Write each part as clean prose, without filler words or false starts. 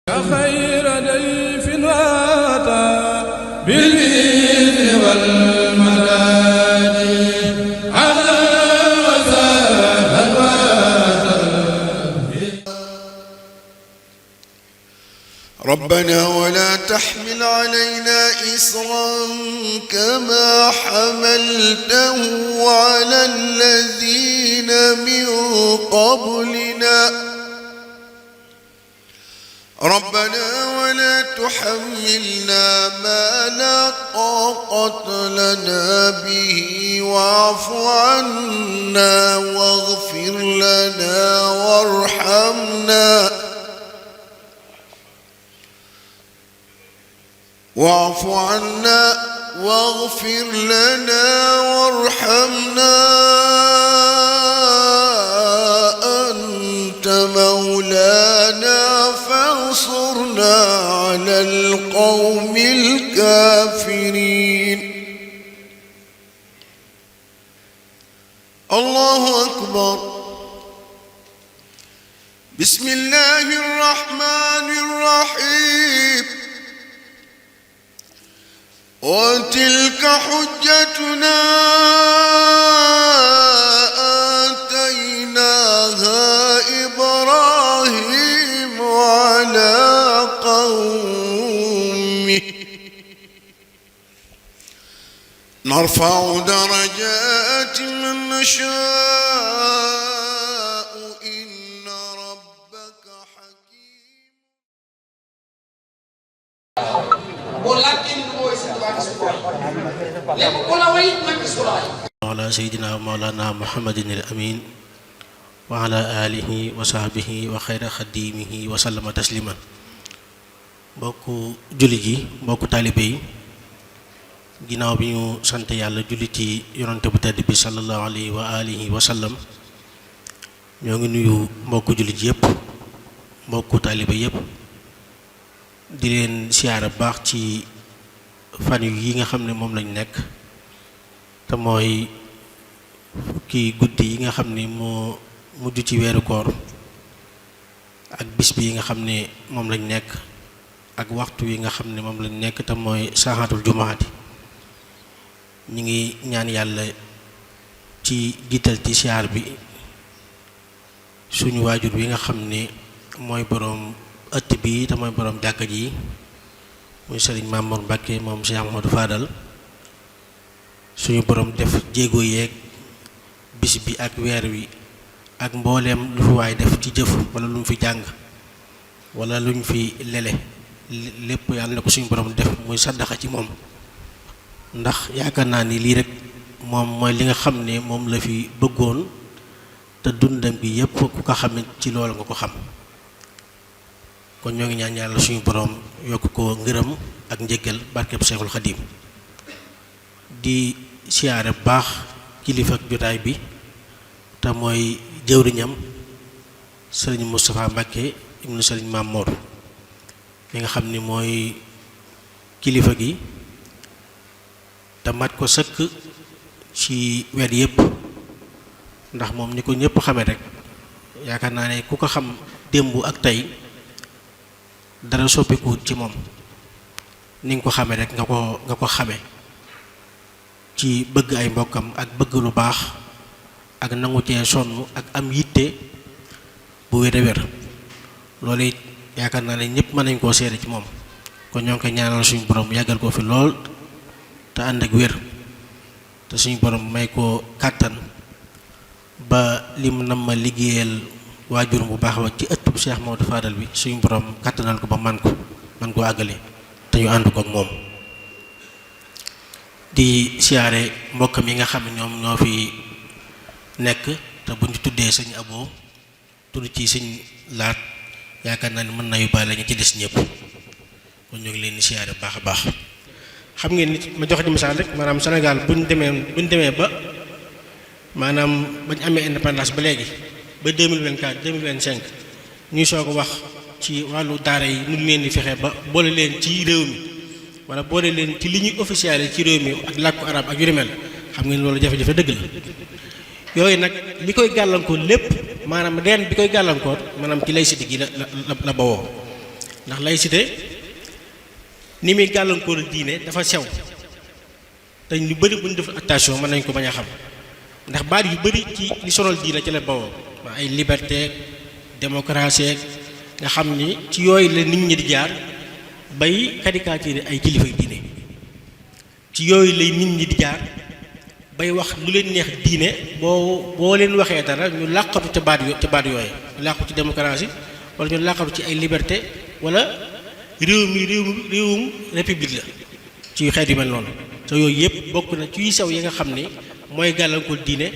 خير ضيف أتى بالبر والمداد أهلا وسهلا ربنا ولا تحمل علينا إصرا كما حملته على الذين من قبلنا ربنا ولا تحملنا ما لا طاقة لنا به واعف عنا واغفر لنا وارحمنا واعف عنا واغفر لنا وارحمنا أنت مولانا فانصرنا على القوم الكافرين. الله أكبر. بسم الله الرحمن الرحيم. وتلك حجتنا آتيناها إبراهيم على قومه نرفع درجات من نشاء إن ربك حكيم. على سيدنا مولانا محمد الأمين وعلى آله وصحبه وخير خديمه وسلم تسليما. mbokku jullit yi mbokku taalibe yi ginnaaw bi ñu sant yàlla julli ci yonante bu tedd bi sallallahu alayhi wa alihi wa sallam ñoo ngi nuyu mbokku jullit yépp mbokku taalibe yépp di leen siyaara baax ci fan yi nga xam ne moom lañ nekk te mooy fukki guddi yi nga xam ne moo mujj ci weeru koor ak bis bi yi nga xam ne moom lañ nekk ak waxtu yi nga xam ne moom lañ nekk te mooy saaxaatul jumaati. ñu ngi ñaan yàlla ci jiital ci siyaar bi suñu waajur wi nga xam ne mooy boroom ëtt bi te mooy boroom jàkka ji muy Sëriñ Mamour Mbacke moom Cheikh Ahmadou Fadal suñu boroom def jéego yeeg bis bi ak weer wi ak mbooleem lu fi waay def ci jëf wala lu mu fi jàng wala lu ñu fi lele lépp yàlla na ko suñu boroom def muy saddaxa ci moom ndax yaakaar naa ni lii rek moom mooy li nga xam ne moom la fi bëggoon te dundam bi yépp ku ko xamit ci loolu nga ko xam kon ñoo ngi ñaan yàlla suñu boroom yokk ko ngërëm ak njëggal barkeb Seexul Xadiim di siyaare bu baax kilifa ak jotaay bi te mooy jëwriñam sëriñ Moustapha Mbacke ibnu sëriñ Mamour mi nga xam ni mooy kilifa gi te mat ko sëkk ci wet yépp ndax moom ni ko ñépp xame rek yaakaar naa ne ku ko xam démb ak tey dara soppikuwut ci moom ni nga ko xame rek nga ko xame ci bëgg ay mbokkam ak bëgg lu baax ak nangu cee sonn ak am yitte bu wér a wér loolu it yaakaar naa ne ñépp mën nañ koo seede ci moom kon ñoo ngi koy ñaanal suñu borom yàggal ko fi lool te ànd ak wér te suñu borom may ko kàttan ba lim nam ma liggéeyal waajur bu baax wa ci ëtt bu Cheikh Mamadou Fadal bi suñu borom kàttanal ko ba man koo àggale te ñu ànd ko ak moom di siyaare mbokkam yi nga xam ne ñoom ñoo fi nekk te bu ñu tuddee sëñ Abo tudd ci sëñ Laat yaakaar naa ne mën na yóbbaale ñu ci des ñëpp kon ñoo ngi leen di siyaare baax a baax. xam ngeen nit ma joxe ci misaal rek maanaam Sénégal bu ñu demee ba maanaam bañ amee indépendance ba léegi ba 2024 2025 ñuy soog a wax ci wàllu daara yi nu leen di fexe ba boole leen ci réew mi wala boole leen ci li ñuy officiel ci réew mi ak làkku arab ak yu mel xam ngeen loolu jafe-jafe dëgg la yooyu nag li koy gàllankoor lépp maanaam reen bi koy gàllankoor maanaam ci laïcité gi la bawoo ndax laïcité ni muy gàllankoor diine dafa sew te ñu bëri bu ñu def attention mën nañ ko bañ a xam ndax baat yu bëri ci li sonal diine ci la bawoo ay liberté démocratie nga xam ni ci yooyu la nit ñi di jaar bay caricature ay kilifa diine ci yooyu lay nit ñi di jaar bay wax lu leen neex diine boo leen waxee dara ñu làqatu ca baat yooyu ñu làqatu ci démocratie wala ñu làqatu ci ay liberté wala réewum république la ci xeet yu mel noonu te yooyu yëpp bokk na ci sew yi nga xam ni mooy gàllankoor diine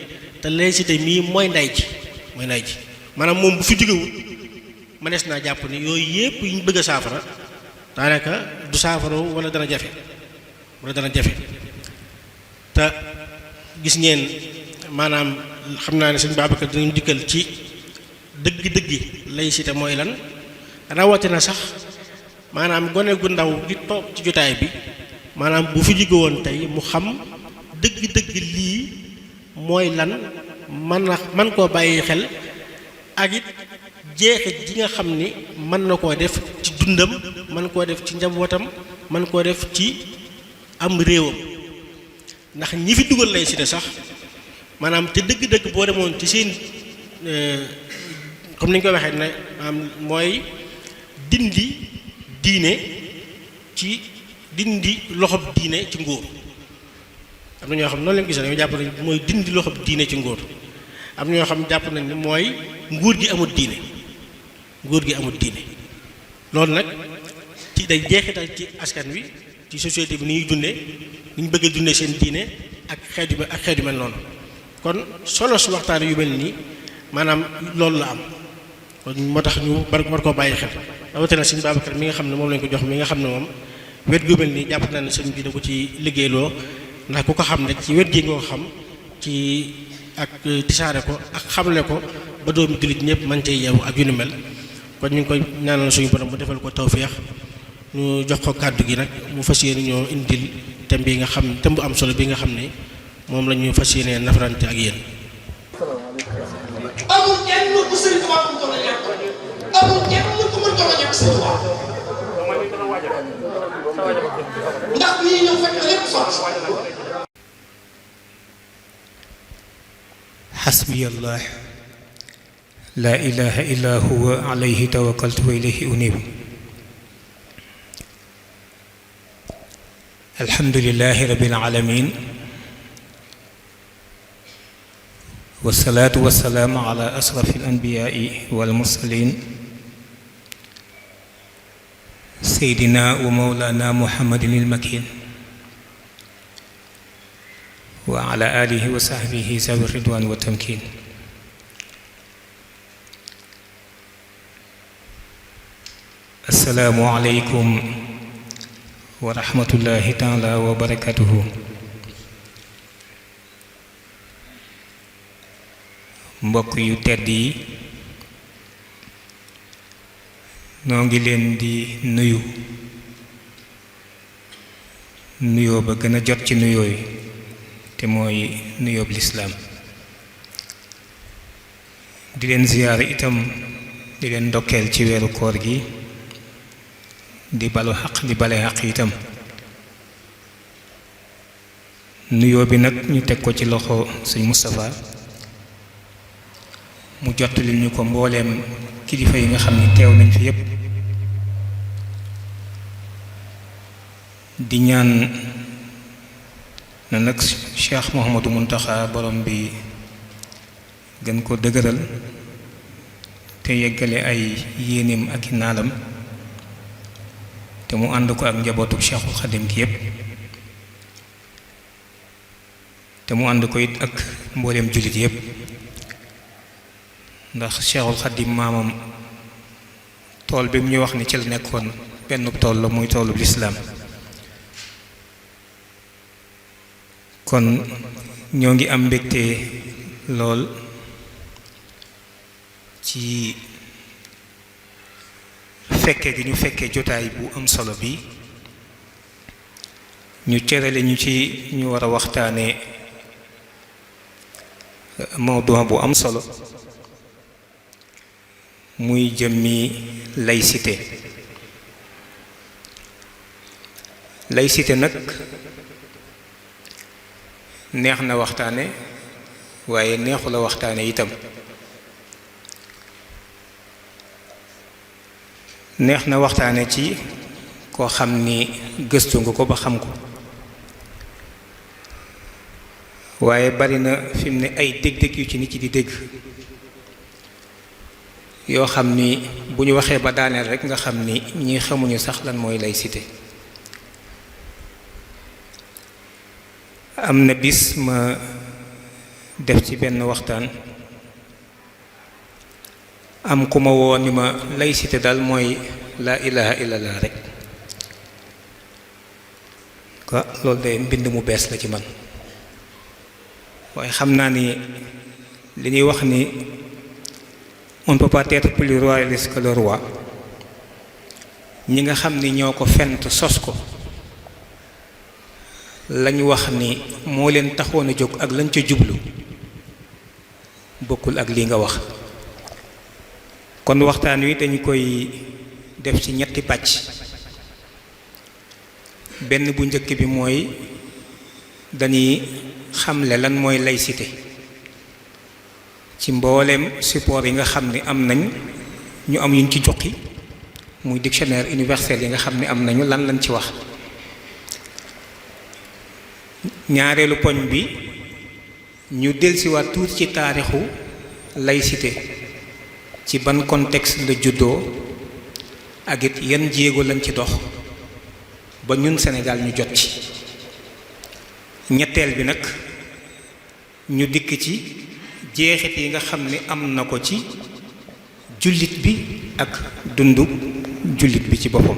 te laïcité mii mooy nday ji maanaam moom bu fi jógewut mënees naa jàpp ni yooyu yëpp yi ñu bëgg a saafara daanaka du saafara wala dana jafe te gis ngeen maanaam xam naa ne sëñ Babacar dinañu dikkal ci dëgg-dëggi laïcité mooy lan rawatina sax maanaam gone gu ndaw gi toog ci jotaay bi maanaam bu fi jóge woon tey mu xam dëgg-dëgg lii mooy lan man koo bàyyi xel ak it jeexit ji nga xam ni mën na koo def ci dundam mën koo def ci njabootam mën koo def ci am réewam ndax ñi fi dugal laïcité sax maanaam te dëgg-dëgg boo demoon ci seen comme ni ñu ko waxee ne mooy dindi loxob diine ci nguur am na ñoo xam noonu leen gisee dañoo jàpp nañ mooy dindi loxob diine ci nguur am na ñoo xam jàpp nañ ne mooy nguur gi amul diine loolu nag ci day jeexital ci askan wi ci société bi ni ñuy dundee ni ñu bëgg a dundee seen diine ak xeet yu mel noonu kon solo su waxtaan yu mel nii maanaam loolu la am kon moo tax ñu war koo bàyyi xel rawatina sëñ Babacar mi nga xam ne moom lañ ko jox mi nga xam ne moom wet gu mel nii jàpp naa ne sëñ bi da ko ci liggéeyloo ndax ku ko xam rek ci wet gi nga ko xam ci ak tisaare ko ak xamle ko ba doomi jullit ñëpp mën cee yeewu ak yu ni mel kon ñu ngi koy ñaanal suñu borom mu defal ko tawféex ñu jox ko kàddu gi nag mu fas yéene ñoo indil thème bi nga xam thème bu am solo bi nga xam ne moom la ñu fas yéene nafarante ak yéen. amul kenn ku Sëriñ Tuubaa mu doon ñàkk amul kenn ku mën doon ñàkk Sëriñ Tuubaa ndax ñii ñëw fekk lépp sotti. حسبي الله لا إله إلا هو عليه توكلت وإليه أنيب الحمد لله رب العالمين والصلاة والسلام على أشرف الأنبياء والمرسلين سيدنا ومولانا محمد المكين وعلى آله وصحبه ذوي الرضوان والتمكين السلام عليكم ورحمة الله تعالى وبركاته mbokk yu tedd yi noo ngi leen di nuyoo ba gën a jot ci nuyoo yi te mooy nuyoob lislaam di leen ziyaara itam di leen ndokkeel ci weeru koor gi di balu xaq di bale xaq itam nuyoo bi nag ñu teg ko ci loxo sëñ Moustapha mu jottali ñu ko mbooleem kilifa yi nga xam ni teew nañ fi yépp di ñaan na nag Cheikh Mouhamadou Mountakha borom bi gën ko dëgëral te yeggale ay yéeneem ak i naalam te mu ànd ko ak njabootu Cheikhul Khadim gi yépp te mu ànd ko it ak mbooleem jullit yépp ndax Cheikhul Khadim maamam tool bi mu ñu wax ni ci la nekkoon benn tool la muy toolub lislaam kon ñoo ngi am mbégte lool ci fekke gi ñu fekkee jotaay bu am solo bi ñu cërale ñu ci ñu war a waxtaane mawdu bu am solo muy jëmmi laïcité laïcité nag neex na waxtaane waaye neexu la waxtaane itam. neex na waxtaane ci koo xam ni gëstu nga ko ba xam ko, waaye bari na fi mu ne ay dég-dég yu ci nit ci di dégg yoo xam ni bu ñu waxee ba daaneel rek nga xam ni ñi xamuñu sax lan mooy laïcité. am na bis ma def ci benn waxtaan am ku ma woo ni ma laïcité daal mooy laa ilaha illallah rek quoi. loolu de mbind mu bees la ci man, waaye xam naa ni li ñuy wax ni on ne peut pas être plus royaliste que le roi. ñi nga xam ni ñoo ko fent sos ko lañ wax ni moo leen taxoon a jóg ak lañ ca jublu bokkul ak lii nga wax. kon waxtaan wi dañu koy def ci ñetti pàcc. benn bu njëkk bi mooy dañuy xamle lan mooy laïcité ci mbooleem support yi nga xam ni am nañ ñu am yuñ ci joxi muy dictionnaire universel yi nga xam ni am nañu lan lañ ci wax. ñaareelu poñ bi ñu dellusiwaat tuuti ci taarixu laïcité ci ban contexte la juddoo ak it yan jéego lañ ci dox ba ñun Sénégal ñu jot ci. ñetteel bi nag ñu dikk ci jeexit yi nga xam ni am na ko ci jullit bi ak dundu jullit bi ci boppam.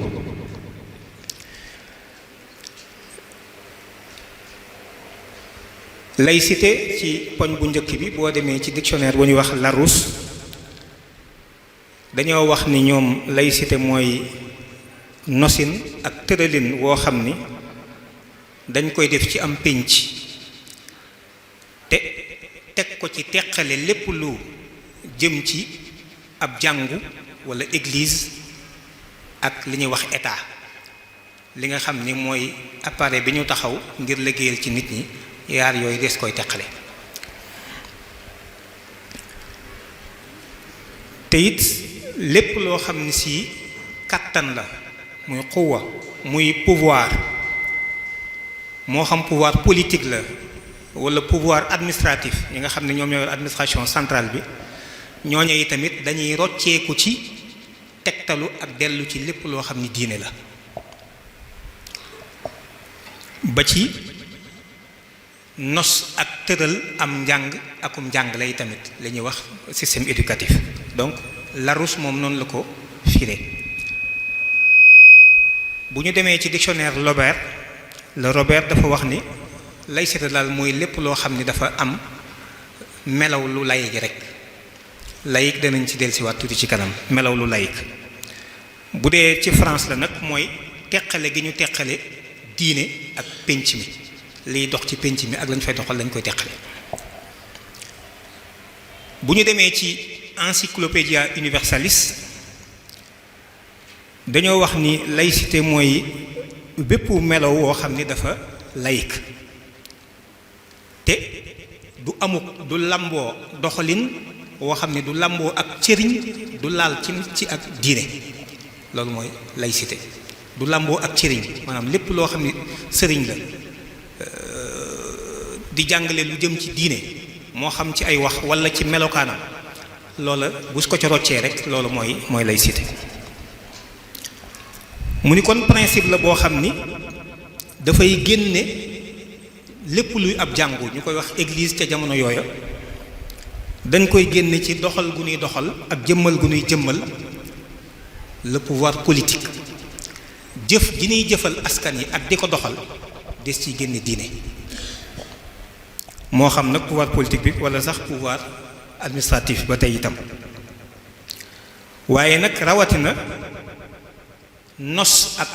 laïcité ci poñ bu njëkk bi boo demee ci dictionnaire bu ñuy wax Larousse dañoo wax ni ñoom laïcité mooy nosin ak tëralin woo xam ni dañ koy def ci am pénc te teg ko ci teqale lépp lu jëm ci ab jàngu walla église ak li ñuy wax état, li nga xam ni mooy appareil bi ñu taxaw ngir liggéeyal ci nit ñi. yaar yooyu des koy teqale. te it lépp loo xam ni si kàttan la muy xuwa muy pouvoir moo xam pouvoir politique la walla pouvoir administratif yi nga xam ne ñoom ñoo yor administration centrale bi, ñooñu yi tamit dañuy rocceeku ci tegtalu ak dellu ci lépp loo xam ni diine la. ba ci nos ak tëral am njàng akum njàng lay tamit la ñuy wax système éducatif. donc Larousse moom noonu la ko firé. bu ñu demee ci dictionnaire Robert dafa wax ni laïcité daal mooy lépp loo xam ni dafa am melaw lu laïque rek. laïque danañ ci dellusiwaat tuuti ci kanam, melaw lu laïque. bu dee ci France la nag mooy teqale gi ñu teqale diine ak pénc mi, liy dox ci pénc mi ak lañ fay doxal lañ koy teqale. bu ñu demee ci Encyclopædia Universalis dañoo wax ni laïcité mooy bépp melaw woo xam ni dafa laïque te du amuk du lamboo doxalin woo xam ni du lamboo ak cëriñ du laal ci ak diine. loolu mooy laïcité, du lamboo ak cëriñ, maanaam lépp loo xam ni sëriñ la di jàngale lu jëm ci diine moo xam ci ay wax walla ci melokaanam, loola bu su ko ca roccee rek loolu mooy laïcité. mu ni kon principe la boo xam ni dafay génne lépp luy ab jàngu ñu koy wax église ca jamono yooya, dañ koy génne ci doxal gu ñuy doxal ak jëmmal gu ñuy jëmmal le pouvoir politique. jëf ji ñuy jëfal askan yi ak di ko doxal des ciy génne diine, moo xam nag pouvoir politique bi walla sax pouvoir administratif ba tey itam. waaye nag rawatina nos ak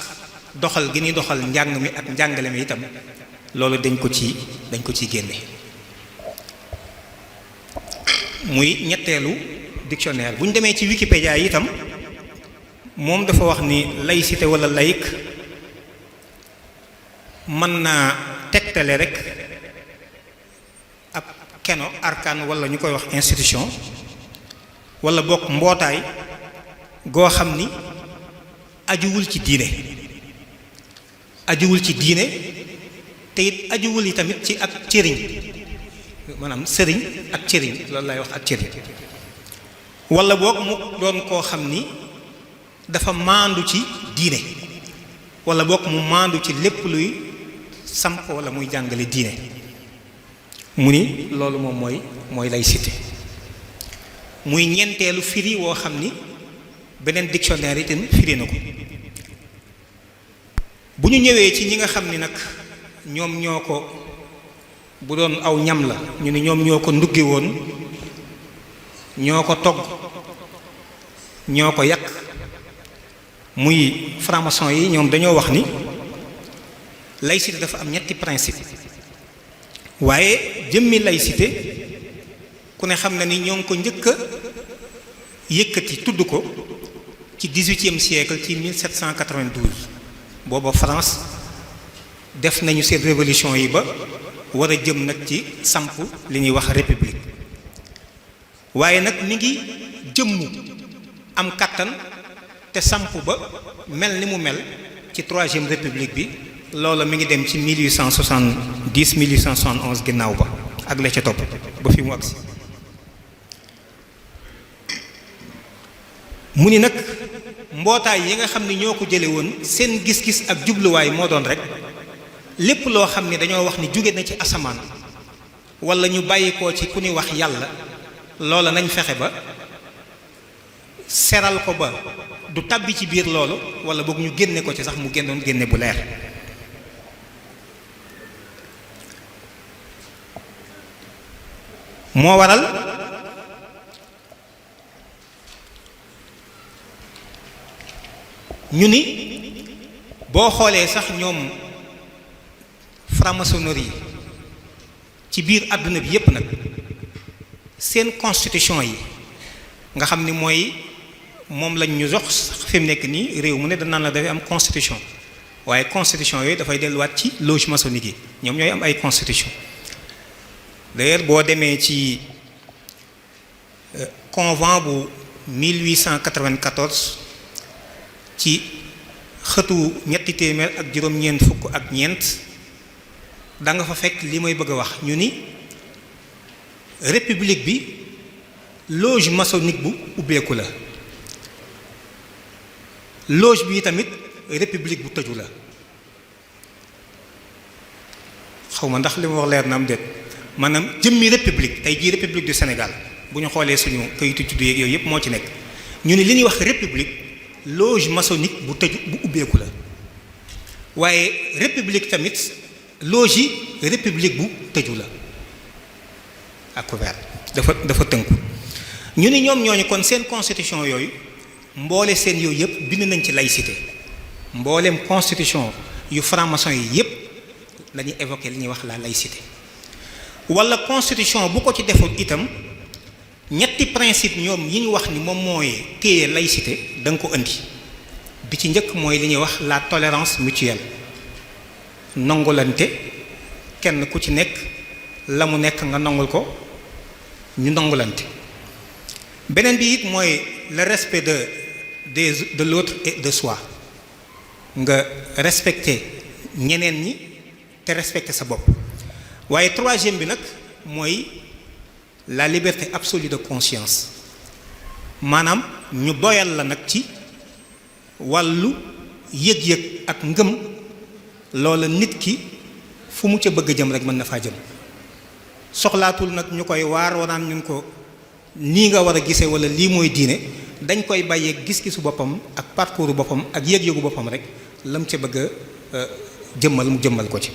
doxal gi ñuy doxal njàng mi ak njàngale mi itam loolu dañ ko ciy génne. muy ñetteelu dictionnaire. bu ñu demee ci Wikipédia yi itam moom dafa wax ni laïcité walla laïque mën naa tegtale rek ab keno arkaan wala ñu koy wax institution wala bokk mbootaay goo xam ni ajuwul ci diine te it ajuwul yi tamit ci ak cëriñ maanaam sëriñ ak cëriñ loolu lay wax ak cëriñ wala boog mu doon koo xam ni dafa maandu ci diine wala boog mu maandu ci lépp luy samp wala muy jàngale diine mu ni loolu moom mooy laïcité muy ñeenteelu firi woo xam ni beneen dictionnaire itam firi na ko bu ñu ñëwee ci ñi nga xam ni nag ñoom ñoo ko bu doon aw ñam la ñu ni ñoom ñoo ko nduggi woon ñoo ko togg ñoo ko yàq muy franc-maçon yi ñoom dañoo wax ni laïcité dafa am ñetti principe waaye jëmmi laïcité ku ne xam na ni ñoo ngi ko njëkk a yëkkati tudd ko ci 18e siècle ci 1792 booba France def nañu seen révolution yi ba war a jëm nag ci samp li ñuy wax république waaye nag mi ngi jëmmu am kàttan te samp ba mel ni mu mel ci 3e république bi loola mi ngi dem ci 1870 1871 ginnaaw ba ak la ca topp ba fi mu agsi mu ni nag mbootaay yi nga xam ne ñoo ko jële woon seen gis-gis ak jubluwaay moo doon rek lépp loo xam ne dañoo wax ni jóge na ci asamaan wala ñu bàyyi ko ci ku ni wax yàlla loola nañ fexe ba seral ko ba du tàbbi ci biir loolu wala boog ñu génne ko ci sax mu génnoon génne bu leer moo waral ñu ni boo xoolee sax ñoom franc-maçonnerie ci biir àdduna bi yépp nag seen constitution yi nga xam ni mooy moom lañ ñu jox fi mu nekk nii réew mu ne danaan la dafay am constitution waaye constitution yooyu dafay delluwaat ci loge maçonnique yi ñoom ñooy am ay constitution d'ailleurs boo demee ci convent bu 1894 ci xëtu ñetti téeméer ak juróom-ñeent fukk ak ñeent da nga fa fekk li may bëgg a wax ñu ni république bi loge maçonnique bu ubbeeku la loge bi tamit république bu tëju la xaw ma ndax li ma wax leer na am déet maanaam jëmmi république tey jii république du Sénégal bu ñu xoolee suñu kayitu juddu yeeg yooyu yëpp moo ci nekk ñu ni li ñuy wax république loge maçonnique bu tëju bu ubbeeku la waaye république tamit loge yi république bu tëju la ak couvert dafa tënku ñu ni ñoom ñooñu kon seen constitution yooyu mboole seen yooyu yëpp bind nañ ci laïcité mbooleem constitution yu franc-maçon yi yëpp la ñuy évoquer li ñuy wax la laïcité wala constitution bu ko ci deful itam ñetti principe ñoom yi ñu wax ni moom mooy téye laïcité da nga ko indi bi ci njëkk mooy li ñuy wax la tolérance mutuelle nongulante kenn ku ci nekk la mu nekk nga nongul ko ñu nongulante beneen bi it mooy le respect de l'autre et de soi nga respecter ñeneen ñi te respecter sa bopp waaye troisième bi nag mooy la liberté absolue de conscience maanaam ñu doyal la nag ci wàllu yëg-yëg ak ngëm loola nit ki fu mu ca bëgg a jëm rek mën na faa jëm soxlaatul nag ñu koy waar wanaan ñun ko nii nga war a gisee wala lii mooy diine dañ koy bàyyee gis-gisu boppam ak parcours boppam ak yëg-yëgu boppam rek lam ca bëgg a jëmmal mu jëmmal ko ci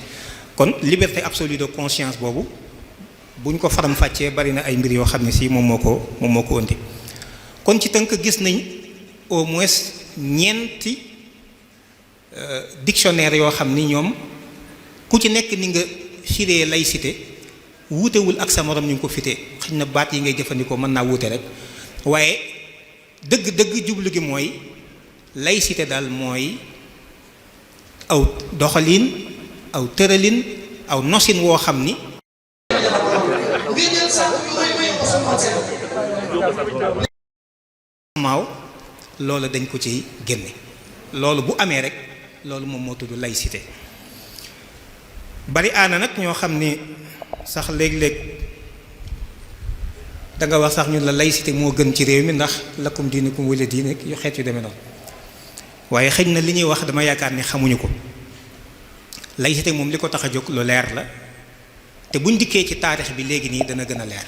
kon liberté absolue de conscience boobu buñ ko faram fàccee bari na ay mbir yoo xam ne si moom moo ko indi kon ci tënk gis nañ au moins ñeenti dictionnaire yoo xam ni ñoom ku ci nekk ni nga firee laïcité wuutewul ak sa morom ñu ngi ko fitee xëy na baat yi ngay jëfandikoo mën naa wuute rek waaye dëgg jublu gi mooy laïcité daal mooy aw doxalin aw tëralin aw nosin woo xam ni ngeen jël saako yu may may ko sama seen maaw loolu dañ ko ciy génne loolu bu amee rek loolu moom moo tudd laïcité bari aana nag ñoo xam ni sax léeg-léeg da nga wax sax ñun la laïcité moo gën ci réew mi ndax lakum diinukum wala diine yu xeet yu demee noonu waaye xëy na li ñuy wax dama yaakaar ni xamuñu ko laïcité moom li ko tax a jóg lu leer la te buñ dikkee ci taarix bi léegi nii dana gën a leer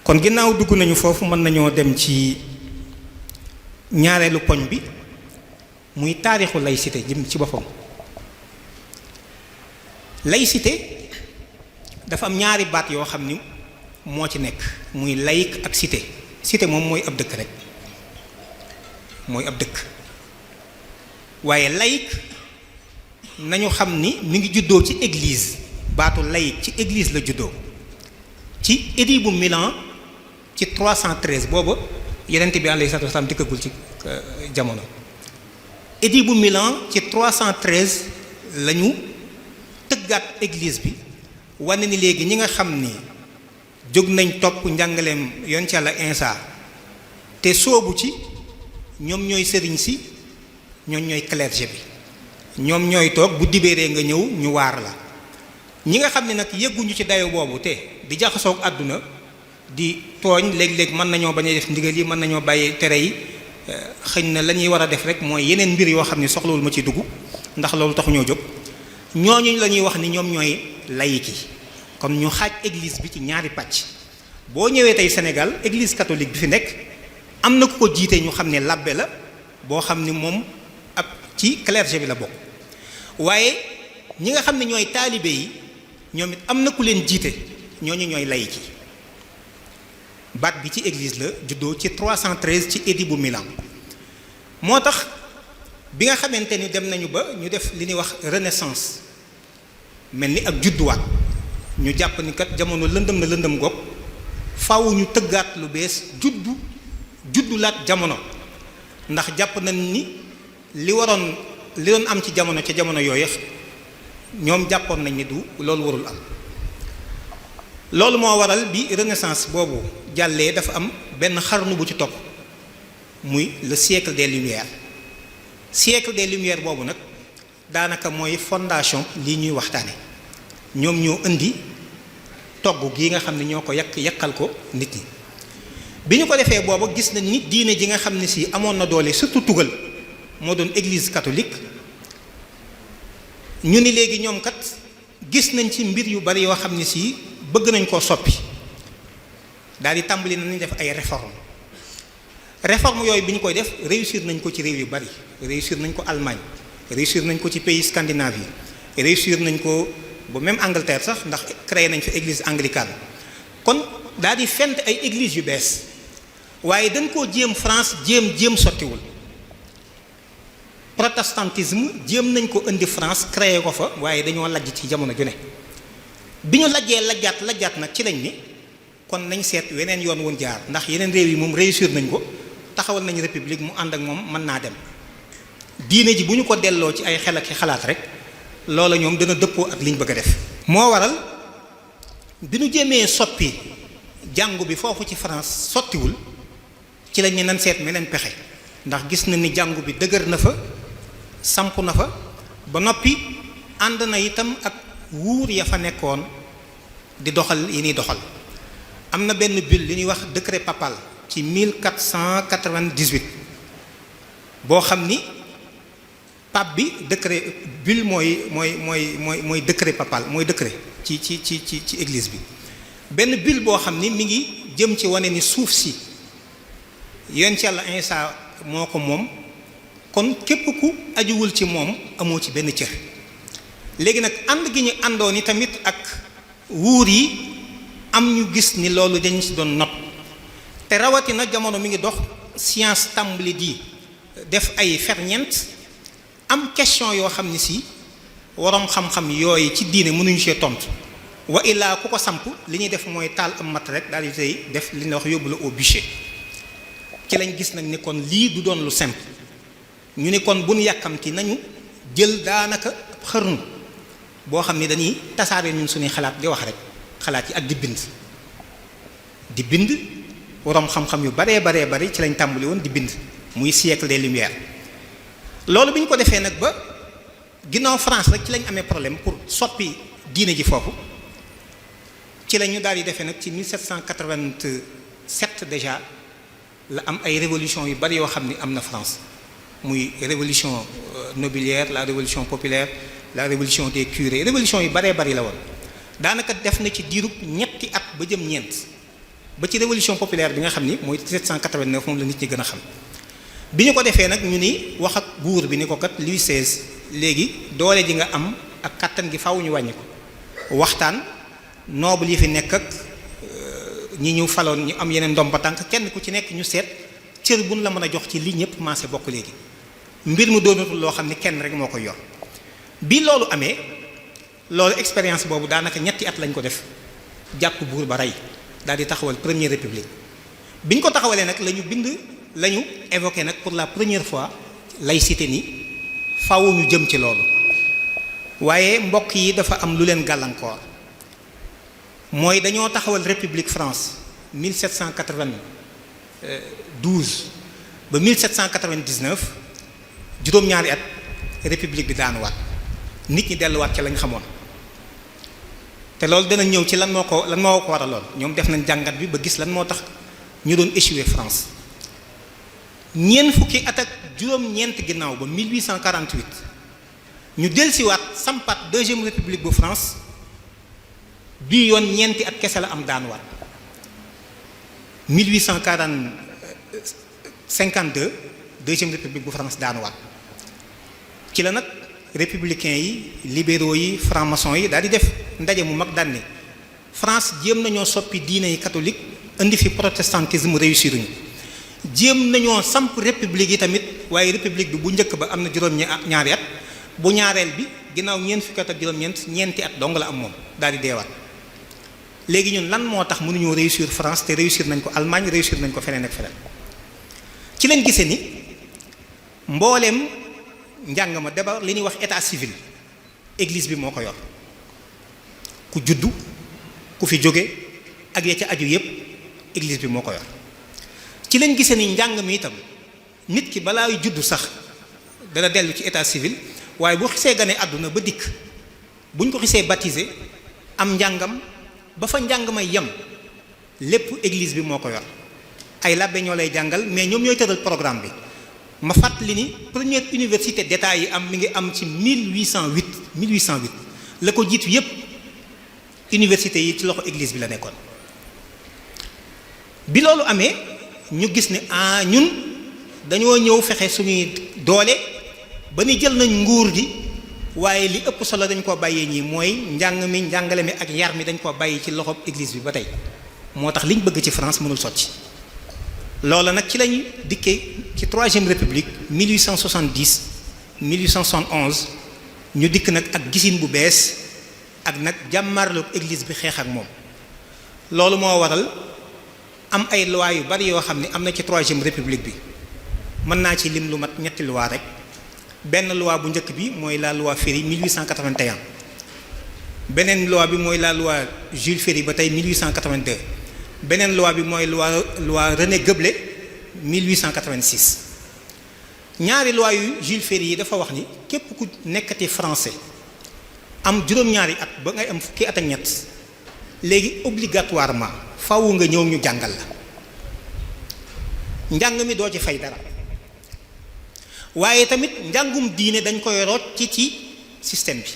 kon ginnaaw dugg nañu foofu mën nañoo dem ci ñaareelu poñ bi muy taarixu laïcité jëm ci boppam laïcité dafa am ñaari baat yoo xam ni moo ci nekk muy laïc ak cité cité moom mooy ab dëkk rek mooy ab dëkk waaye laïc nañu xam ni mi ngi juddoo ci église baatu laïc ci église la juddoo ci édit bu Milan ci 313 booba yonent bi alayhi salaatu wasalaam dikkagul ci jamono édit bu Milan ci 313 la ñu tëggaat église bi wane ni léegi ñi nga xam ni jóg nañ topp njàngaleem yoon ci Yàlla Insa te soobu ci ñoom ñooy sëriñ si ñoom ñooy clergé bi ñoom ñooy toog bu dibéeree nga ñëw ñu waar la ñi nga xam ne nag yëgguñu ci dayo boobu te di jaxasoog àdduna di tooñ léeg-léeg mën nañoo bañ a def ndigal yi mën nañoo bàyyi tere yi xëñ na la ñuy war a def rek mooy yeneen mbir yoo xam ne soxlawul ma ci dugg ndax loolu taxu ñoo jóg ñooñu la ñuy wax ni ñoom ñooy laïc yi kon ñu xaaj église bi ci ñaari pàcc boo ñëwee tey Sénégal église catholique bi fi nekk am na ku ko jiite ñu xam ne labbe la boo xam ni moom ab ci clergé bi la bokk waaye ñi nga xam ne ñooy taalibe yi ñoom it am na ku leen jiite ñooñu ñooy laïc yi baat bi ci église la juddoo ci 313 ci édit bu Milan moo tax bi nga xamante ni dem nañu ba ñu def li ñuy wax renaissance mel ni ak judduwaat ñu jàpp ni kat jamono lëndëm na lëndëm goog faaw ñu tëggaat lu bees juddulaat jamono ndax jàpp nañ ni li doon am ci jamono ca jamono yooyu ñoom jàppoon nañ ni du loolu warul am loolu moo waral bi renaissance boobu jàllee dafa am benn xarnu bu ci topp muy le siècle des lumières siècle des lumières boobu nag daanaka mooy fondation lii ñuy waxtaane ñoom ñoo indi togg gi nga xam ne ñoo ko yàkkal ko nit ñi bi ñu ko defee booba gis nañ ni diine ji nga xam ne si amoon na doole surtout tugal moo doon église catholique ñu ni léegi ñoom kat gis nañ ci mbir yu bari yoo xam ne si bëgg nañ koo soppi daal di tàmbali nañ def ay réforme yooyu bi ñu koy def réussir nañ ko ci réew yu bari réussir nañ ko Allemagne réussir nañ ko ci pays scandinave yi réussir nañ ko ba même Angleterre sax ndax créé nañ fa église anglicane kon daal di fent ay église yu bees waaye dañ koo jéem France jéem sottiwul protestantisme jéem nañ ko indi France créé ko fa waaye dañoo lajj ci jamono ju ne bi ñu lajjee lajjaat nag ci lañ ni kon nañ seet weneen yoon woon jaar ndax yeneen réew yi moom réussir nañ ko taxawal nañ république mu ànd ak moom mën naa dem diine ji bu ñu ko delloo ci ay xel ak xalaat rek loola ñoom dana dëppoo ak liñ bëgg a def. moo waral bi ñu jéemee soppi jàngu bi foofu ci France sottiwul ci lañ ne nan seet meneen pexe ndax gis na ni jàngu bi dëgër na fa samp na fa ba noppi ànd na itam ak wuur ya fa nekkoon di doxal yi ñuy doxal. am na benn bulle li ñuy wax décret papal ci 1498 boo xam ni pape bi décret bulle mooy décret papal mooy décret ci église bi benn bulle boo xam ni mi ngi jëm ci wane ni suuf si yoon ci Yàlla Insa moo ko moom kon képp ku ajuwul ci moom amoo ci benn cër léegi nag ànd gi ñu àndoon ni tamit ak wuur yi am ñu gis ni loolu dañ ci doon not te rawatina jamono mi ngi dox science tàmbali di def ay ferñeent am question yoo xam ne si waroom xam-xam yooyu ci diine mënuñu see tontu wa illaa ku ko samp li ñuy def mooy taal am mat rek daal di tey def li ñuy wax yóbbu la au bûcher ci lañ gis nag ni kon lii du doon lu simple ñu ni kon bu ñu yàkkamti nañu jël daanaka xarnu boo xam ni dañuy tasaare ñun suñuy xalaat di wax rek xalaat yi ak di bind waroom xam-xam yu baree bari ci lañ tàmbali woon di bind muy siècle des Lumières. loolu bi ñu ko defee nag ba ginnaaw France rek ci lañ amee problème pour soppi diine ji foofu ci la ñu daal di defee nag ci 1787 déjà la am ay révolution yu bari yoo xam ni am na France muy révolution nobiliaire, la révolution populaire, la révolution des curés, révolution yu baree bari la woon daanaka def na ci diirub ñetti at ba jëm ñeent ba ci révolution populaire bi nga xam ni mooy 1789 moom la nit ñi gën a xam. bi ñu ko defee nag ñu ni wax ak buur bi ni ko kat Louis XVI léegi doole ji nga am ak kàttan gi faaw ñu wàññi ko waxtaan noble yi fi nekk ak ñi ñu faloon ñu am yeneen ndomba tànk kenn ku ci nekk ñu seet cër buñ la mën a jox ci li ñëpp maase bokk léegi mbir mu doonatul loo xam ni kenn rek moo koy yor. bi loolu amee loolu expérience boobu daanaka ñetti at lañ ko def jàpp buur ba rey daal di taxawal première république bi ñu ko taxawalee nag la ñu évoqué nag pour la première fois laïcité ni faaw ñu jëm ci loolu waaye mbokk yi dafa am lu leen gàllankoor mooy dañoo taxawal république France 1792 ba 1799 juróom-ñaari at république bi daanuwaat nit ñi delluwaat ci lañ xamoon te loolu dana ñëw ci lan moo ko waraloon ñoom def nañ jàngat bi ba gis lan moo tax ñu doon échoué France. ñeent fukki at ak juróom-ñeent ginnaaw ba 1848 ñu dellusiwaat sampat deuxième république bu France bii yoon ñeenti at kese la am daanuwaat 1852 deuxième république bu France daanuwaat ci la nag républicains yi libéraux yi franc-maçon yi daal di def ndaje mu mag daan ne France jéem nañoo soppi diine yi catholique indi fi protestantisme réussiruñu jéem nañoo samp république yi tamit waaye république bi bu njëkk ba am na juróom-ñaari at bu ñaareel bi ginnaaw ñeent fukki at ak juróom-ñeent ñeenti at dong la am moom daal di deewaat léegi ñun lan moo tax mënuñoo réussir France te réussir nañ ko Allemagne réussir nañ ko feneen ak feneen ci lañ gisee ni mbooleem njàng ma d'abord li ñuy wax état civil église bi moo ko yor ku juddu ku fi jóge ak ya ca aju yépp église bi moo ko yor ci lañ gisee ni njàng mi itam nit ki balaa juddu sax dana dellu ci état civil waaye bu xisee gane àdduna ba dikk buñ ko xisee baptisé am njàngam ba fa njàng may yem lépp église bi moo ko yor ay labbe ñoo lay jàngal mais ñoom ñooy tëral programme bi ma fàttali ni première université d'état yi am mi ngi am ci 1808 la ko jiitu yépp université yi ci loxo église bi la nekkoon bi loolu amee ñu gis ne ñun dañoo ñëw fexe suñuy doole ba ni jël nañ nguur gi waaye li ëpp solo dañ koo bàyyee ñii mooy njàngale mi ak yar mi dañ koo bàyyi ci loxo église bi ba tey moo tax liñ bëgg ci France mënul sotti loola nag ci lañu dikkee ci troisième république 1870 1871 ñu dikk nag ak gisin bu bees ak nag jàmmarloog église bi xeex ak moom loolu moo waral am ay loi yu bari yoo xam ne am na ci troisième république bi mën naa ci lim lu mat ñetti loi rek benn loi bu njëkk bi mooy la loi Ferry 1881 beneen loi bi mooy la loi Jules Ferry ba tey 1882 beneen loi bi mooy loi René Geblet 1886 ñaari loi yu Jules Ferry yi dafa wax ni képp ku nekkati français am juróom-ñaari at ba ngay am fukki at ak ñett léegi obligatoirement faaw nga ñëw ñu jàngal la njàng mi doo ci fay dara waaye tamit njàngum diine dañ koy root ci système bi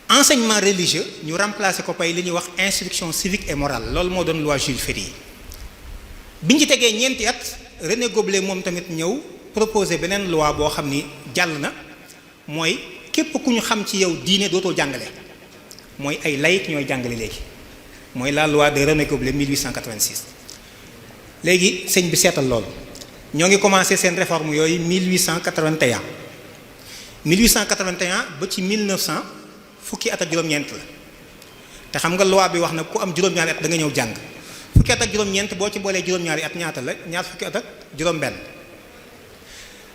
enseignement religieux ñu remplacer ko pay li ñuy wax instruction civique et morale loolu moo doon loi Jules Ferry yi biñ ci tegee ñeenti at René Geblet moom tamit ñëw proposer beneen loi boo xam ni jàll na mooy képp ku ñu xam ci yow diine dootoo jàngale mooy ay laïc ñooy jàngale léegi mooy la loi de René Geblet 1886 léegi sëñ bi seetal loolu ñoo ngi commencé seen réforme yooyu 1881 ba ci 1900 fukki at ak juróom-ñeent la te xam nga loi bi wax na ku am juróom-ñaari at da nga ñëw jàng fukki at ak juróom-ñeent boo ci boolee juróom-ñaari at ñaata la ñaar fukki at ak juróom-benn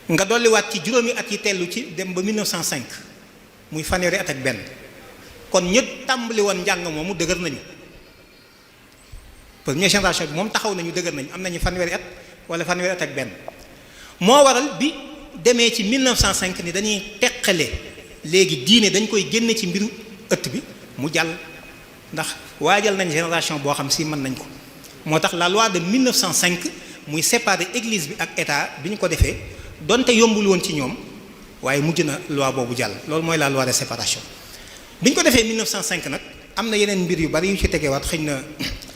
nga dolliwaat ci juróomi at yi tellu ci dem ba 1905 muy fanweeri at ak benn kon ñëpp tàmbali woon njàng moomu dëgër nañu première génération bi moom taxaw nañu dëgër nañu am nañu fanweeri at wala fanweeri at ak benn moo waral bi demee ci 1905 ni dañuy teqale léegi diine dañ koy génne ci mbiru ëtt bi mu jàll ndax waajal nañ génération boo xam si mën nañ ko moo tax la loi de 1905 muy séparer église bi ak état bi ñu ko defee donte yombul woon ci ñoom waaye mujj na loi boobu jàll loolu mooy la loi de séparation bi ñu ko defee 1905 nag am na yeneen mbir yu bari yu ci tegewaat xëy na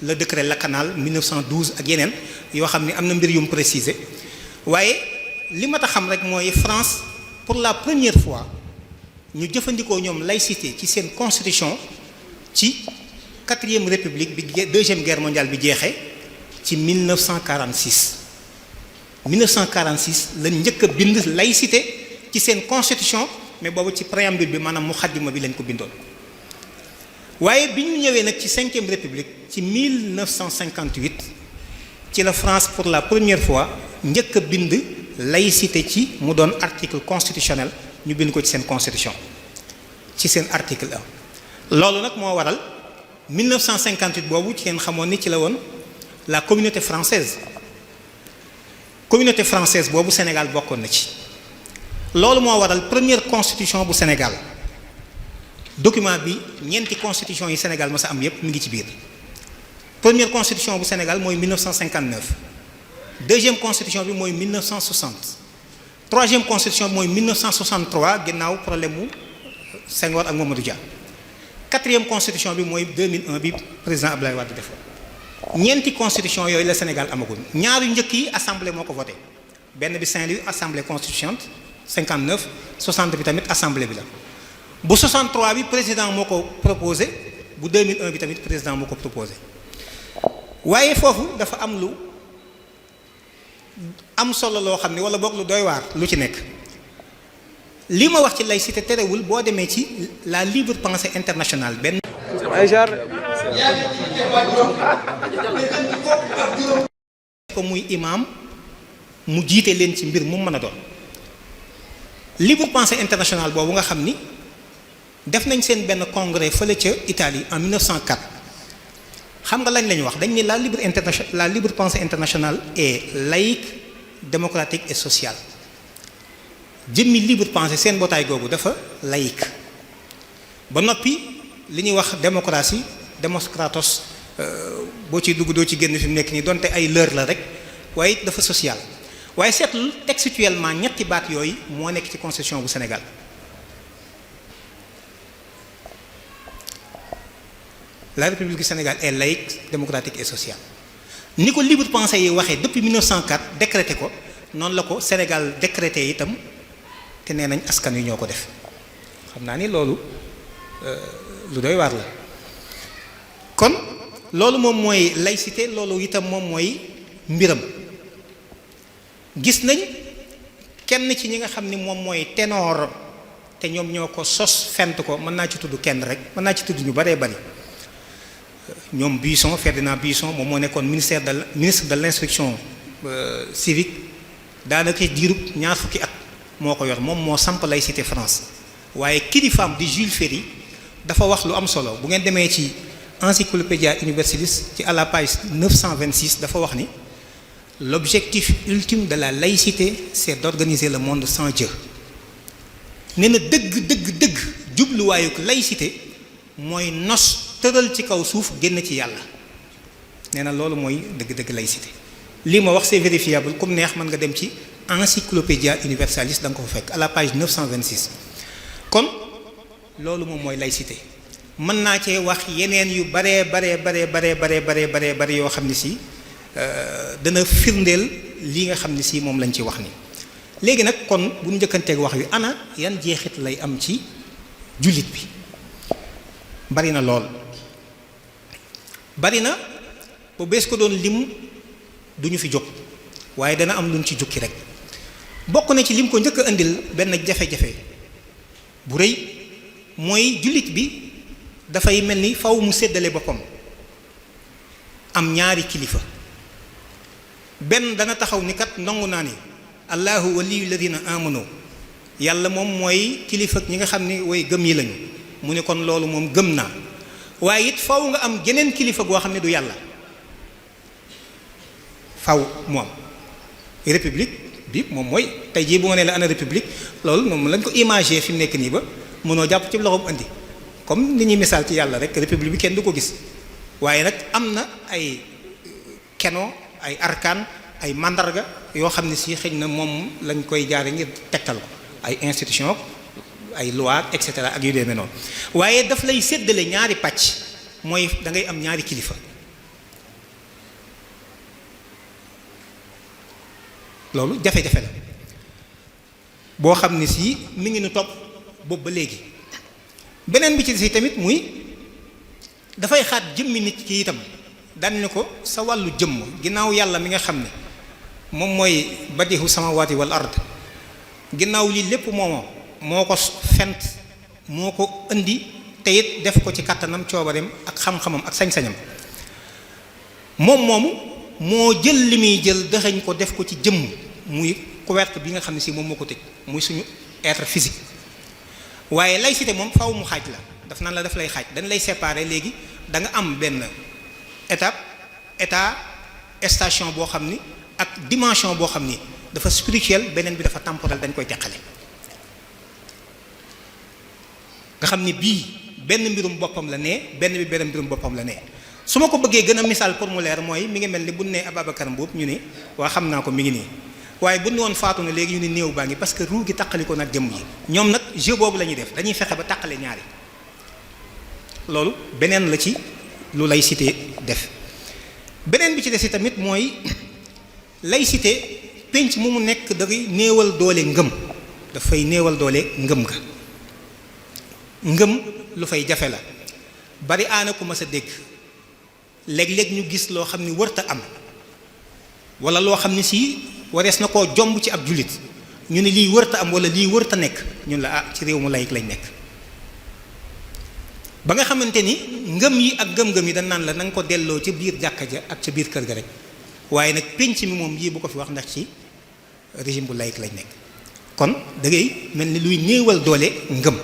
le décret Lakanal 1912 ak yeneen yoo xam ne am na mbir yu mu préciser waaye li ma tax xam rek mooy France pour la première fois ñu jëfandikoo ñoom laïcité ci seen constitution ci 4e république bi 2e guerre mondiale bi jeexee ci 1946 lañ njëkk a bind laïcité ci seen constitution mais boobu ci préambule bi maanaam muxaddima bi lañ ko bindoon waaye bi ñu ñëwee nag ci 5e république ci 1958 ci la France pour la première fois njëkk a bind laïcité ci mu doon article constitutionnel ñu bind ko ci seen constitution ci seen article 1 loolu nag moo waral 1958 boobu ci ngeen xamoon ni ci la woon la communauté française boobu Sénégal bokkoon na ci loolu moo waral première constitution bu Sénégal document bi ñeenti constitution yi Sénégal ma sa am yépp mi ngi ci biir première constitution bu Sénégal mooy 1959 deuxième constitution bi mooy 1960 troisième constitution bi mooy 1963 ginnaaw problème mu Senghor ak Mamadou Dia quatrième constitution bi mooy 2001 bi président Abdoulaye Wade defoon ñeenti constitution yooyu la Sénégal amagul ñaari njëkk yi assemblée moo ko voté benn bi Saint-Louis assemblée constituante 59 60 bi tamit assemblée bi la bu 63 bi président moo ko proposé bu 2001 bi tamit président moo ko proposé waaye foofu dafa am lu am solo loo xam ne wala boog lu doy waar lu ci nekk li ma wax ci laïcité terewul boo demee ci la libre pensée internationale benn ko muy imam mu jiite leen ci mbir mu mën a doon libre pensée internationale boobu nga xam ni def nañ seen benn congrès fële ca Italie en 1904 xam nga lañ lañu wax dañ ne la libre pensée internationale est laïque démocratique et sociale jëmmi libre pensée seen mbootaay googu dafa laïque ba noppi li ñuy wax démocratie démocratos boo ciy dugg doo ci génn fi mu nekk nii donte ay leer la rek waaye dafa social waaye seetlu textuellement ñetti baat yooyu moo nekk ci constitution bu Sénégal la République du Sénégal est laïque démocratique et sociale ni ko libre pensée yi waxee depuis 1904 décrété ko noonu la ko Sénégal décrété itam te nee nañ askan wi ñoo ko def xam naa ni loolu lu doy waar la kon loolu moom mooy laïcité loolu itam moom mooy mbiram gis nañ kenn ci ñi nga xam ni moom mooy ténor te ñoom ñoo ko sos fent ko mën naa ci tudd kenn rek mën naa ci tudd ñu baree bari ñoom Buisson Ferdinand Buisson moom moo nekkoon ministre de l'instruction civique daanaka diirub ñaar fukki at moo ko yor moom moo samp laïcité France waaye kilifaam di Jules Ferry dafa wax lu am solo bu ngeen demee ci Encyclopædia Universalis ci à la page 926 dafa wax ni l'objectif ultime de la laïcité c'est d'organiser le monde sans Dieu nee na dëgg jubluwaayuk laïcité mooy nos tëral ci kaw suuf génn ci yàlla nee na loolu mooy dëgg laïcité lii ma wax c'est vérifiable comme neex mën nga dem ci Encyclopædia Universalis da nga ko fa fekk à la page 926 kon loolu moom mooy laïcité mën naa cee wax yeneen yu bare yoo xam ne si dana firndeel li nga xam ne si moom lañ ci wax ni léegi nag kon bu ñu njëkkanteeg wax wi ana yan jeexit lay am ci jullit bi bari na lool bari na ba bees ko doon lim duñu fi jóg waaye dana am luñ ci jukki rek bokk na ci lim ko njëkk a indil benn jafe-jafe bu rëy mooy jullit bi dafay mel ni faw mu séddale boppam am ñaari kilifa benn dana taxaw ni kat nangu naa ni allahu waliyu alladina amanu yàlla moom mooy kilifa ñi nga xam ni way gëm yi lañu mu ne kon loolu moom gëm naa waaye it faw nga am geneen kilifa goo xam ne du yàlla faw mu am république bi moom mooy tey jii bu ma nee la ana république loolu moom lañ ko imagé fi mu nekk nii ba mënoo jàpp ci loxoom andi comme ni ñuy misaal ci yàlla rek république bi kenn du ko gis waaye nag am na ay keno ay arkaan ay mandarga yoo xam ne si xëy na moom lañ koy jaare ngir tegtal ko ay institution ay loi et cetera ak yu demee noonu waaye daf lay séddale ñaari pàcc mooy da ngay am ñaari kilifa loolu jafe-jafe la boo xam ne si mi ngi nu topp boobu ba léegi beneen bi ci si tamit muy dafay xaat jëmmi nit ki itam daan ne ko sa wàllu jëmm ginnaaw yàlla mi nga xam ne moom mooy badihu samawati wal ard ginnaaw lii lépp moo ko fent moo ko indi te it def ko ci kàttanam coobareem ak xam-xamam ak sañ-sañam moomu moo jël li muy jël dëxañ ko def ko ci jëmm muy couvercle bi nga xam ne si moom moo ko tëj muy suñu être physique waaye laïcité moom faw mu xaaj la daf naan la daf lay xaaj dañ lay séparer léegi da nga am benn état station boo xam ni ak dimension boo xam ni dafa spirituel beneen bi dafa temporel dañ koy teqale nga xam ni bii benn mbirum boppam la nee benn bi benn mbirum boppam la nee su ma ko bëggee gën a misaal pour mu leer mooy mi ngi mel ni bu ne Ababacar Mbuub ñu ni waa xam naa ko mi ngi nii waaye bu ñu woon faatu na léegi ñu ne néew baa ngi parce que ruu gi taqali ko nag jëmm yi ñoom nag jeu boobu la ñuy def dañuy fexe ba taqale ñaari loolu beneen la ci lu laïcité def beneen bi ci des tamit mooy laïcité penc mu nekk dafay néewal doole ngëm dafay néewal doole ngëm ga ngëm lu fay jafe la bari aana ku mas a dégg léeg-léeg ñu gis loo xam ni wërta am wala loo xam ni si warees na koo jomb ci ab jullit ñu ne lii wërta am wala lii wërta nekk ñun la ah ci réew mu laïc lañ nekk ba nga xamante ni ngëm yi ak ngëm-ngëm yi dañ naan la na nga ko delloo ca biir jàkka ja ak ca biir kër ga rek waaye nag pénc mi moom yii bu ko fi wax ndax ci régime bu laïc lañ nekk kon da ngay mel ni luy néewal doole ngëm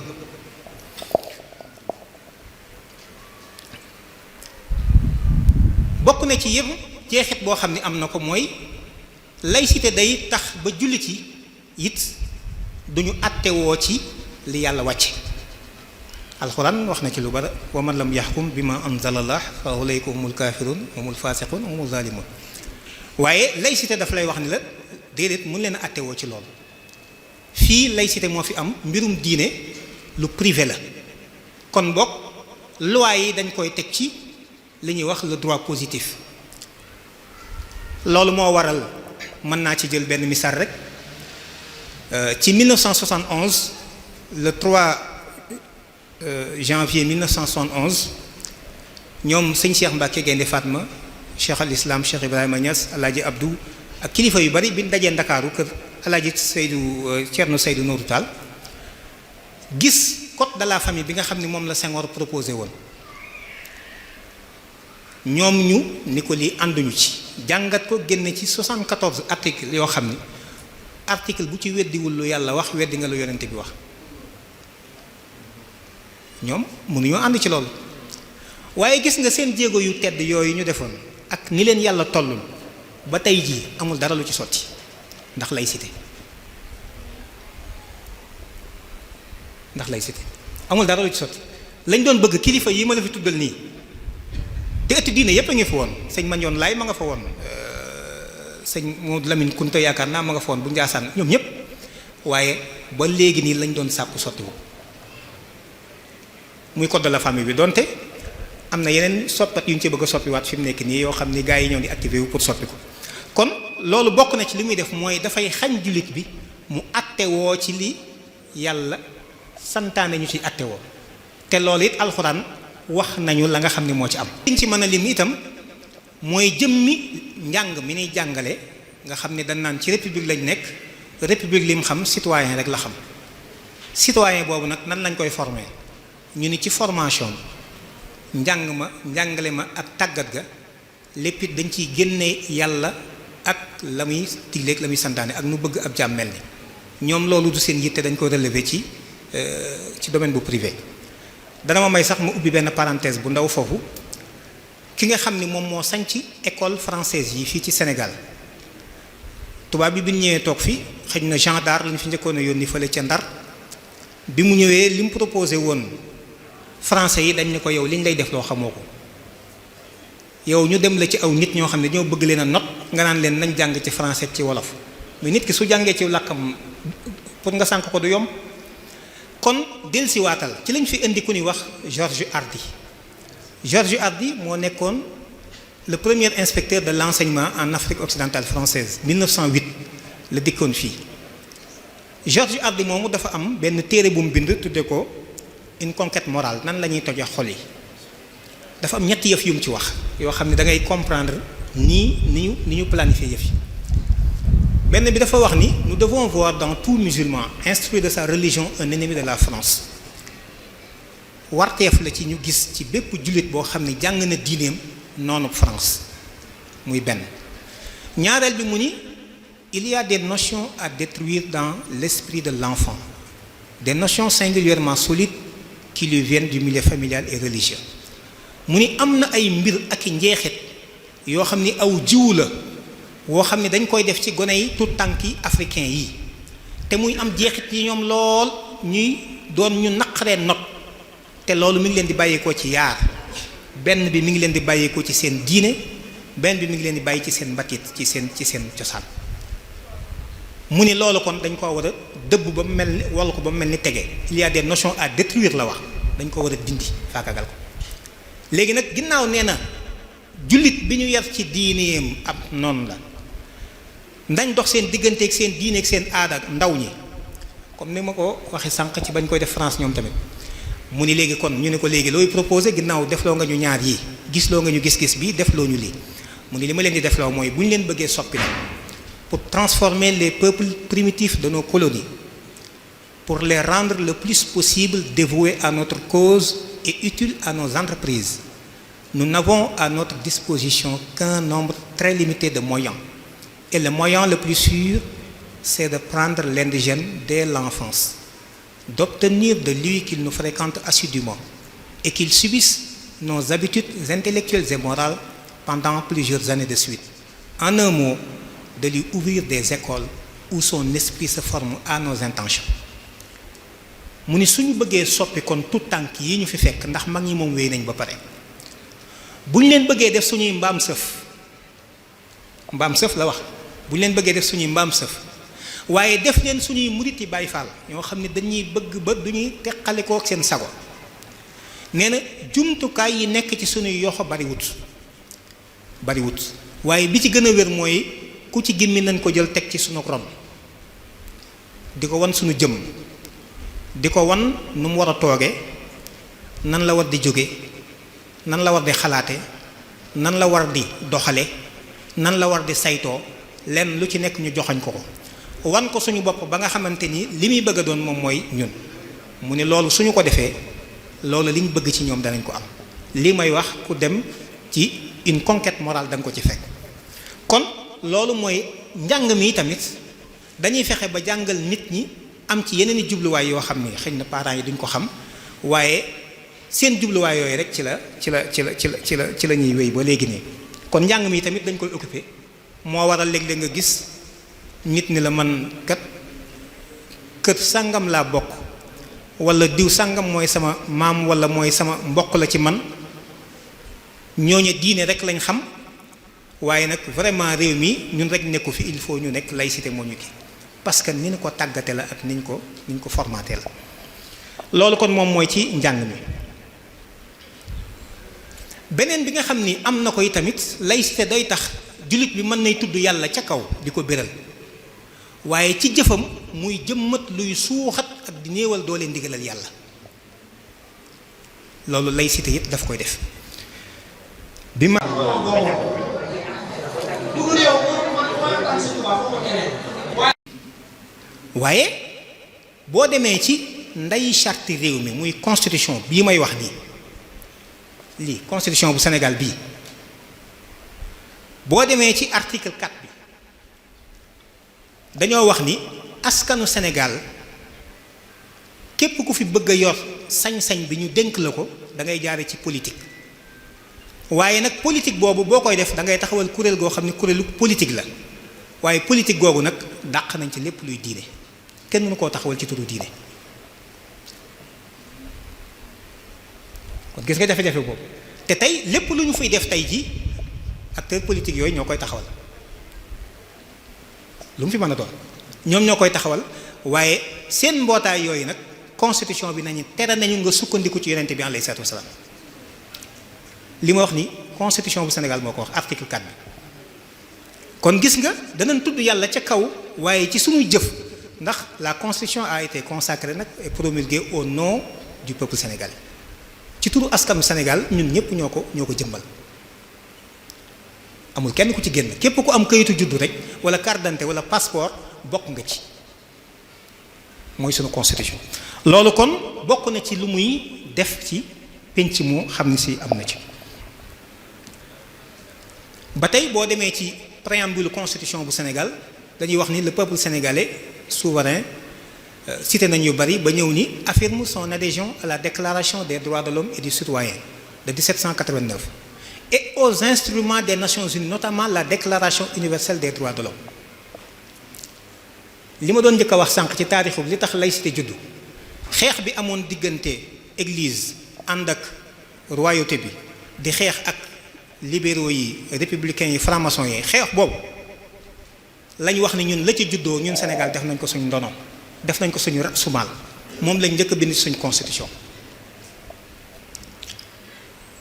bokk na ci yëpp jeexit boo xam ne am na ko mooy laïcité day tax ba jullit yi it duñu àttewoo ci li yàlla wàcce alxuraan wax na ci lu bari wa man lam yaxkum bi ma anzalallah fa ulayka humul kafirun humul fasiqun humul zalimun waaye laïcité daf lay wax ni la déedéet mun leen a àttewoo ci loolu fii laïcité moo fi am mbirum diine lu privé la kon bokk loi yi dañ koy teg ci li ñuy wax le droit positif loolu moo waral mën naa ci jël benn misaal rek ci 1971 le 3 janvier 1971 ñoom sëñ Cheikh Mbacke Gaynde Fatma Cheikh al Islam Cheikh Ibrahima Niass Alaaji Abdou ak kilifa yu bari bi ñu dajee Ndakaaru kër Alaaji Seydou Thierno Seydou Nourou Tall gis code de la famille bi nga xam ne moom la Senghor proposé woon ñoom ñu ni ko lii ànduñu ci jàngat ko génne ci 74 articles yoo xam ni article bu ci weddiwul lu yàlla wax weddi nga lu yonente bi wax ñoom mënuñoo ànd ci loolu waaye gis nga seen jéego yu tedd yooyu ñu defoon ak ni leen yàlla tollul ba tey jii amul dara lu ci sotti ndax laïcité amul dara lu ci sotti lañ doon bëgg kilifa yi ma la fi tuddal nii te ëtt diine yépp a ngi fa woon sëñ Mandione Laay ma nga fa woon sëñ Modou Lamine Kunta yaakaar naa ma nga fa woon bu Njaasaan ñoom ñépp waaye ba léegi nii lañ doon sàkku sottiwu muy code de la famille bi donte am na yeneen soppat yu ñu ci bëgg a soppiwaat fi mu nekk nii yoo xam ni gars yi ñoo ngi activé wu pour soppi ko kon loolu bokk na ci li muy def mooy dafay xañ jullit bi mu attewoo ci li yàlla santaane ñu ci attewoo te loolu it alxuraan wax nañu la nga xam ne moo ci am. liñ ci mën a lim itam mooy jëmmi njàng mi ñuy jàngale nga xam ne dañ naan ci république lañ nekk république li mu xam citoyen rek la xam citoyen boobu nag nan lañ koy former ñu ni ci formation njàng ma njàngale ma ak tàggat ga lépp it dañ ciy génne yàlla ak la muy digleeg la muy santaane ak nu bëgg ab jaam mel ni ñoom loolu du seen yitte, dañ ko relever ci domaine bu privé. dana ma may sax mu ubbi benn parenthèse bu ndaw foofu. ki nga xam ni moom moo sanc école française yi fii ci Sénégal tubaab bi ñu ñëwee toog fi xëy na Jean d'Arc lañu fi njëkkoon a yónni fële ca Ndar bi mu ñëwee li mu proposé woon français yi dañ ne ko yow liñ lay def loo xamoo ko yow ñu dem la ci aw nit ñoo xam ne ñoo bëgg leen a not nga naan leen nañ jàng ci français ci wolof mais nit ki su jàngee ci làkkam pour nga sànk ko du yomb. kon dellusiwaatal ci lañ fi indi ku ñuy wax Georges Hardy. Georges Hardy moo nekkoon le premier inspecteur de l'enseignement en Afrique occidentale française 1908 la dikkoon fii. Georges Hardy moomu dafa am benn téere bu mu bind tudde ko une conquête morale, nan la ñuy toje xol yi. dafa am ñetti yëf yu mu ci wax yoo xam ne da ngay comprendre ni ñu planifier yëf yi. benn bi dafa wax ni nous devons voir dans tout musulman instruit de sa religion un ennemi de la France. warteef la ci ñu gis ci bépp jullit boo xam ne jàng na diineem noonu France muy benn. ñaareel bi mu ni il y a des notions à détruire dans l'esprit de l'enfant, des notions singulièrement solides qui lui viennent du milieu familial et religieux. mu ni am na ay mbir ak i njeexit yoo xam ni aw jiwu la woo xam ne dañ koy def ci gone yi tout tànki africain yi te muy am jeexit yi ñoom lool ñuy doon ñu naqaree not te loolu mi ngi leen di bàyyeekoo ci yaar benn bi mi ngi leen di bàyyeekoo ci seen diine benn bi mi ngi leen di bàyyi ci seen mbatit ci seen cosaan mu ni loolu kon dañ koo war a dëbb ba mu mel ni walla ko ba mu mel ni tege. il y a des notions à détruire la wax dañ ko war a dindi faakagal ko. léegi nag ginnaaw nee na jullit bi ñu yar ci diineem ab noonu la ndañ dox seen digganteeg seen diineeg seen aada ndaw ñi comme ni ma ko waxee sànq ci bañ koy def France ñoom tamit. mu ni léegi kon ñu ne ko léegi looy proposé ginnaaw defloo nga ñu ñaar yi gisloo nga ñu gis-gis bi defloo ñu lii mu ni li ma leen di defloo mooy bu ñu leen bëggee soppi nag pour transformer les peuples primitifs de nos colonies pour les rendre le plus possible dévoués à notre cause et utiles à nos entreprises, nous n'avons à notre disposition qu'un nombre très limité de moyens et le moyen le plus sûr c'est de prendre l'indigène dès l'enfance, d'obtenir de lui qu'il nous fréquente assidûment et qu'il subisse nos habitudes intellectuelles et morales pendant plusieurs années de suite. En un mot, de lui ouvrir des écoles où son esprit se forme à nos intentions. mu ni suñu bëggee soppi kon tout tànk yi ñu fi fekk ndax mag ñi moom wéy nañ ba pare bu ñu leen bëggee def suñuy mbaam sëf la wax bu ñu leen bëggee def suñuy mbaam sëf waaye def leen suñuy murit yi Baay Faal ñoo xam ne dañuy bëgg ba duñuy teqalikoo ak seen sago nee na jumtukaay yi nekk ci suñuy yoxo bariwut waaye bi ci gën a wér mooy ku ci gémmi nañ ko jël teg ci suñu ron di ko wan suñu jëm di ko wan nu mu war a tooge nan la war di jóge nan la war di xalaate nan la war di doxale nan la war di saytoo lenn lu ci nekk ñu joxañ ko wan ko suñu bopp ba nga xamante ni li muy bëgg a doon moom mooy ñun mu ne loolu suñu ko defee loolu liñ bëgg ci ñoom danañ ko am lii may wax ku dem ci une conquête morale da nga ko ci fekk kon loolu mooy njàng mi tamit dañuy fexe ba jàngal nit ñi am ci yeneen i jubluwaay yoo xam ni xëy na parents yi duñ ko xam waaye seen jubluwaay yooyu rek ci la ñuy wéy ba léegi nii kon njàng mi tamit dañ koy occuper moo waral léeg-léeg nga gis nit ni la man kat kër sàngam laa bokk wala diw sàngam mooy sama maam wala mooy sama mbokk la ci man ñooñu diine rek lañ xam waaye nag vraiment réew mi ñun rek nekku fi il faut ñu nekk laïcité moo ñu kii parce que ni ñu ko tàggate la ak ni ñu ko formaté la loolu kon moom mooy ci njàng mi beneen bi nga xam ni am na ko yi tamit laïcité day tax jullit bi mën nay tudd yàlla ca kaw di ko béral waaye ci jëfam muy jëmmat luy suuxat ak di néewal doole ndigalal yàlla loolu laïcité it daf koy def bi ma waaye boo demee ci nday charte réew mi muy constitution bii may wax nii lii constitution bu Sénégal bii boo demee ci article 4 bi dañoo wax ni askanu Sénégal képp ku fi bëgg a yor sañ-sañ bi ñu dénk la ko da ngay jaare ci politique waaye nag politique boobu boo koy def da ngay taxawal kuréel goo xam ne kuréelu politique la waaye politique googu nag dàq nañ ci lépp luy diine kenn mënu koo taxawal ci turu diine kon gis nga jafe-jafe boobu te tey lépp lu ñu fiy def tey ji acteurs politiques yooyu ñoo koy taxawal lu mu fi mën a doon ñoom ñoo koy taxawal waaye seen mbootaay yooyu nag constitution bi nañu tere nañu nga sukkandiku ci yonente bi alayhi salaatu wasalaam li ma wax ni constitution bu Sénégal moo ko wax article 4 bi kon gis nga danañ tudd yàlla ca kaw waaye ci suñuy jëf ndax la constitution a été consacrée nag et promulguée au nom du peuple sénégalais ci turu askanu Sénégal ñun ñëpp ñoo ko jëmbal amul kenn ku ci génn képp ku am kayitu juddu rek wala carte d'identité wala passeport bokk nga ci mooy sunu constitution loolu kon bokk na ci lu muy def ci penc mu xam ni si am na ci ba tey boo demee ci préambule constitution bu Sénégal dañuy wax ni le peuple sénégalais souverain cité nañ yu bari ba ñëw ni affirme son adhésion à la déclaration des droits de l'homme et du citoyen de 1789 et aux instruments des Nations Unies notamment la déclaration universelle des droits de l'homme li ma doon njëkk a wax sànq ci taarixu li tax laïcité juddu xeex bi amoon diggante église ànd ak royauté bi di xeex ak libéraux yi républicains yi francs-maçons yi xeex boobu lañ wax ni ñun la ci juddoo ñun Sénégal def nañ ko suñ ndono def nañ ko suñu sumaal moom lañ njëkk a bind suñ constitution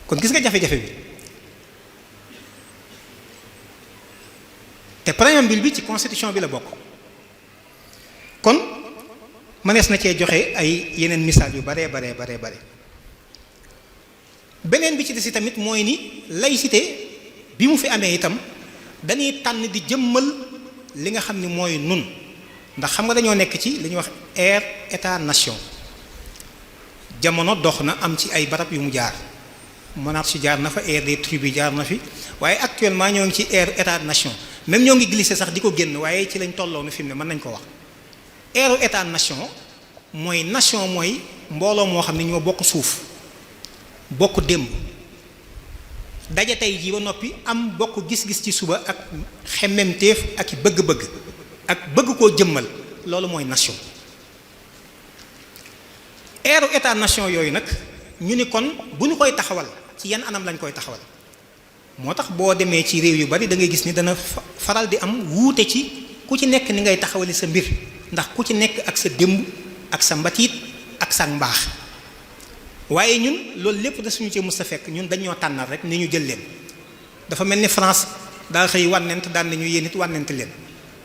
kon gis nga jafe-jafe bi te préambule bi ci constitution bi la bokk kon mënees na cee joxe ay yeneen misaal yu bare beneen bi ci des tamit mooy ni laïcité bi mu fi amee itam dañuy tànn di jëmmal li nga xam ni mooy nun ndax xam nga dañoo nekk ci li ñuy wax ère état nation jamono dox na am ci ay barab yu mu jaar monarchie jaar na fa ère des tribus jaar na fi waaye actuellement ñoo ngi ci ère état nation même ñoo ngi glissé sax di ko génn waaye ci lañ tolloo na fi mu ne mën nañ ko wax ère état nation mooy mbooloo moo xam ne ñoo bokk suuf bokk démb daje tey jii ba noppi am bokk gis-gis ci suba ak xemmemteef ak i bëgg-bëgg ak bëgg koo jëmmal loolu mooy nation ère état nation yooyu nag ñu ni kon bu ñu koy taxawal ci yan anam lañ koy taxawal moo tax boo demee ci réew yu bari da ngay gis ni dana faral di am wuute ci ku ci nekk ni ngay taxawali sa mbir ndax ku ci nekk ak sa démb ak sa mbatiit ak sa mbaax waaye ñun loolu lépp da suñu ci mës a fekk ñun dañoo tànnal rek ni ñu jël leen dafa mel ni France daal xëy wànnent daan nañu yéen it wànnent leen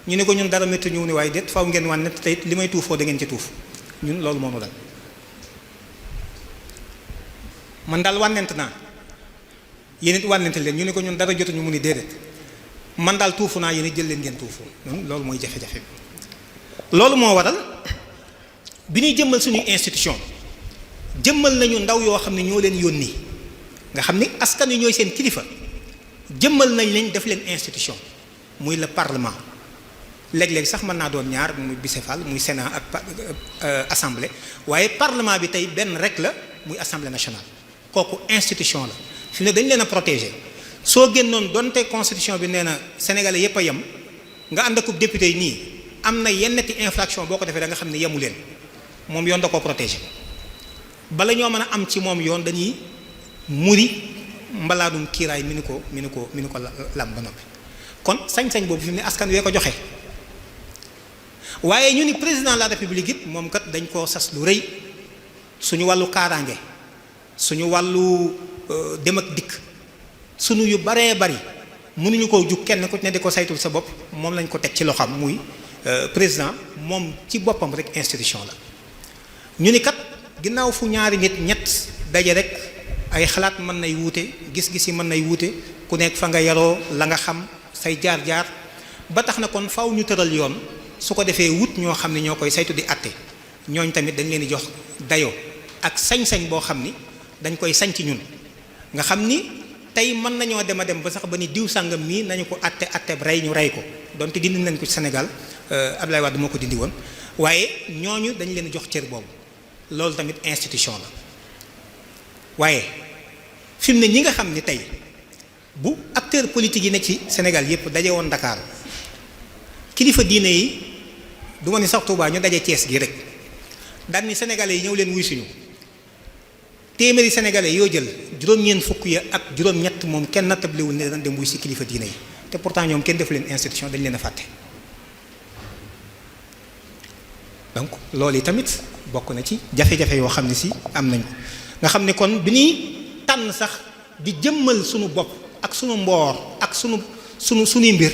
ñu ne ko ñun dara métti ñu ne waaye déet faw ngeen wànnent te it li may tuufoo da ngeen ci tuuf ñun loolu moo nu dal man daal wànnent naa yéen it wànnent leen ñu ne ko ñun dara jotuñu mu ni déedéet man daal tuufu naa yéen it jël leen ngeen tuufu ñun loolu mooy jafe-jafe bi loolu moo waral bi ñuy jëmmal suñuy institution jëmmal nañu ndaw yoo xam ne ñoo leen yónni nga xam ni askan wi ñooy seen kilifa jëmmal nañ leen def leen institution muy le parlement léeg-léeg sax mën naa doon ñaar muy bicéphale muy sénat ak assemblée waaye parlement bi tey benn rek la muy assemblée nationale kooku institution la fi ne dañ leen a protéger soo génnoon donte constitution bi nee na sénégalais yépp a yem nga ànd akub député yi nii am na yenneti infraction boo ko defee da nga xam ne yemu leen moom yoon da koo protéger bala ñoo mën a am ci moom yoon dañuy muri mbalaadum kiiraay mi ni ko lam ba noppi kon sañ-sañ boobu fi mu ne askan wee ko joxe waaye ñu ni président de la république it moom kat dañ koo sas lu rëy suñu wàllu kaaraange suñu wàllu dem ak dikk suñu yu baree bari mënuñu ko jug kenn ku ne di ko saytul sa bopp moom lañ ko teg ci loxoom muy président moom ci boppam rek institution la ñu ni kat ginnaaw fu ñaari nit ñett daje rek ay xalaat mën nay wuute gis-gis yi mën nay wuute ku nekk fa nga yaroo la nga xam say jaar-jaar ba tax na kon faw ñu tëral yoon su ko defee wut ñoo xam ne ñoo koy saytu di àtte ñooñ tamit dañ leen di jox dayoo ak sañ-sañ boo xam ni dañ koy sañ ci ñun nga xam ni tey mën nañoo dem a dem ba sax ba ni diw sàngam mii nañu ko atte rey ñu rey ko donte dindi nañ ko ci Sénégal Abdoulaye Wade moo ko dindi woon waaye ñooñu dañ leen jox cër boobu loolu tamit institution la waaye fi mu ne ñi nga xam ni tey bu acteur politique yi ne ci Sénégal yépp daje woon Dakar kilifa diine yi du ma ni sax Touba ñu daje Thiès gi rek daan ni sénégalais yi ñëw leen wuy suñu téeméeri sénégalais yoo jël juróom-ñeent fukk ya ak juróom-ñett moom kenn nattablewul ne dana dem wuy si kilifa diine yi te pourtant ñoom kenn defu leen institution dañ leen a fàtte donc loolu yi tamit bokk na ci jafe-jafe yoo xam ne si am nañu nga xam ne kon bi ñuy tànn sax di jëmmal suñu bopp ak suñu mboor ak suñuy mbir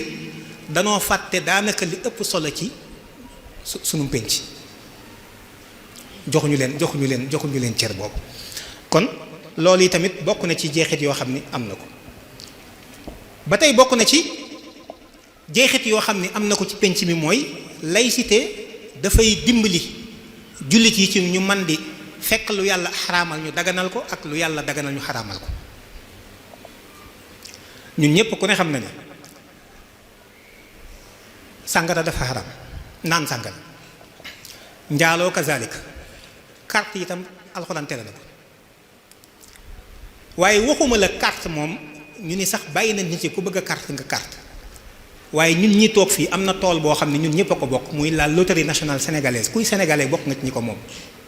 danoo fàtte daanaka li ëpp solo ci suñu penc joxuñu leen cër boobu kon loolu yi tamit bokk na ci jeexit yoo xam ni am na ko ba tey bokk na ci jeexit yoo xam ni am na ko ci penc mi mooy laïcité dafay dimbali jullit yi ci ñu man di fekk lu yàlla xaraamal ñu daganal ko ak lu yàlla daganal ñu xaraamal ko ñun ñépp ku ne xam na ne sàngara dafa xaraam naan sàngara njaaloo kazalik carte yi itam alxuraan tere na ko waaye waxuma la carte moom ñu ni sax bàyyi na nit ci ku bëgg a carte nga carte waaye ñun ñi toog fii am na tool boo xam ne ñun ñëpp a ko bokk muy la loterie nationale sénégalaise kuy sénégalais bokk nga ci ñi ko moom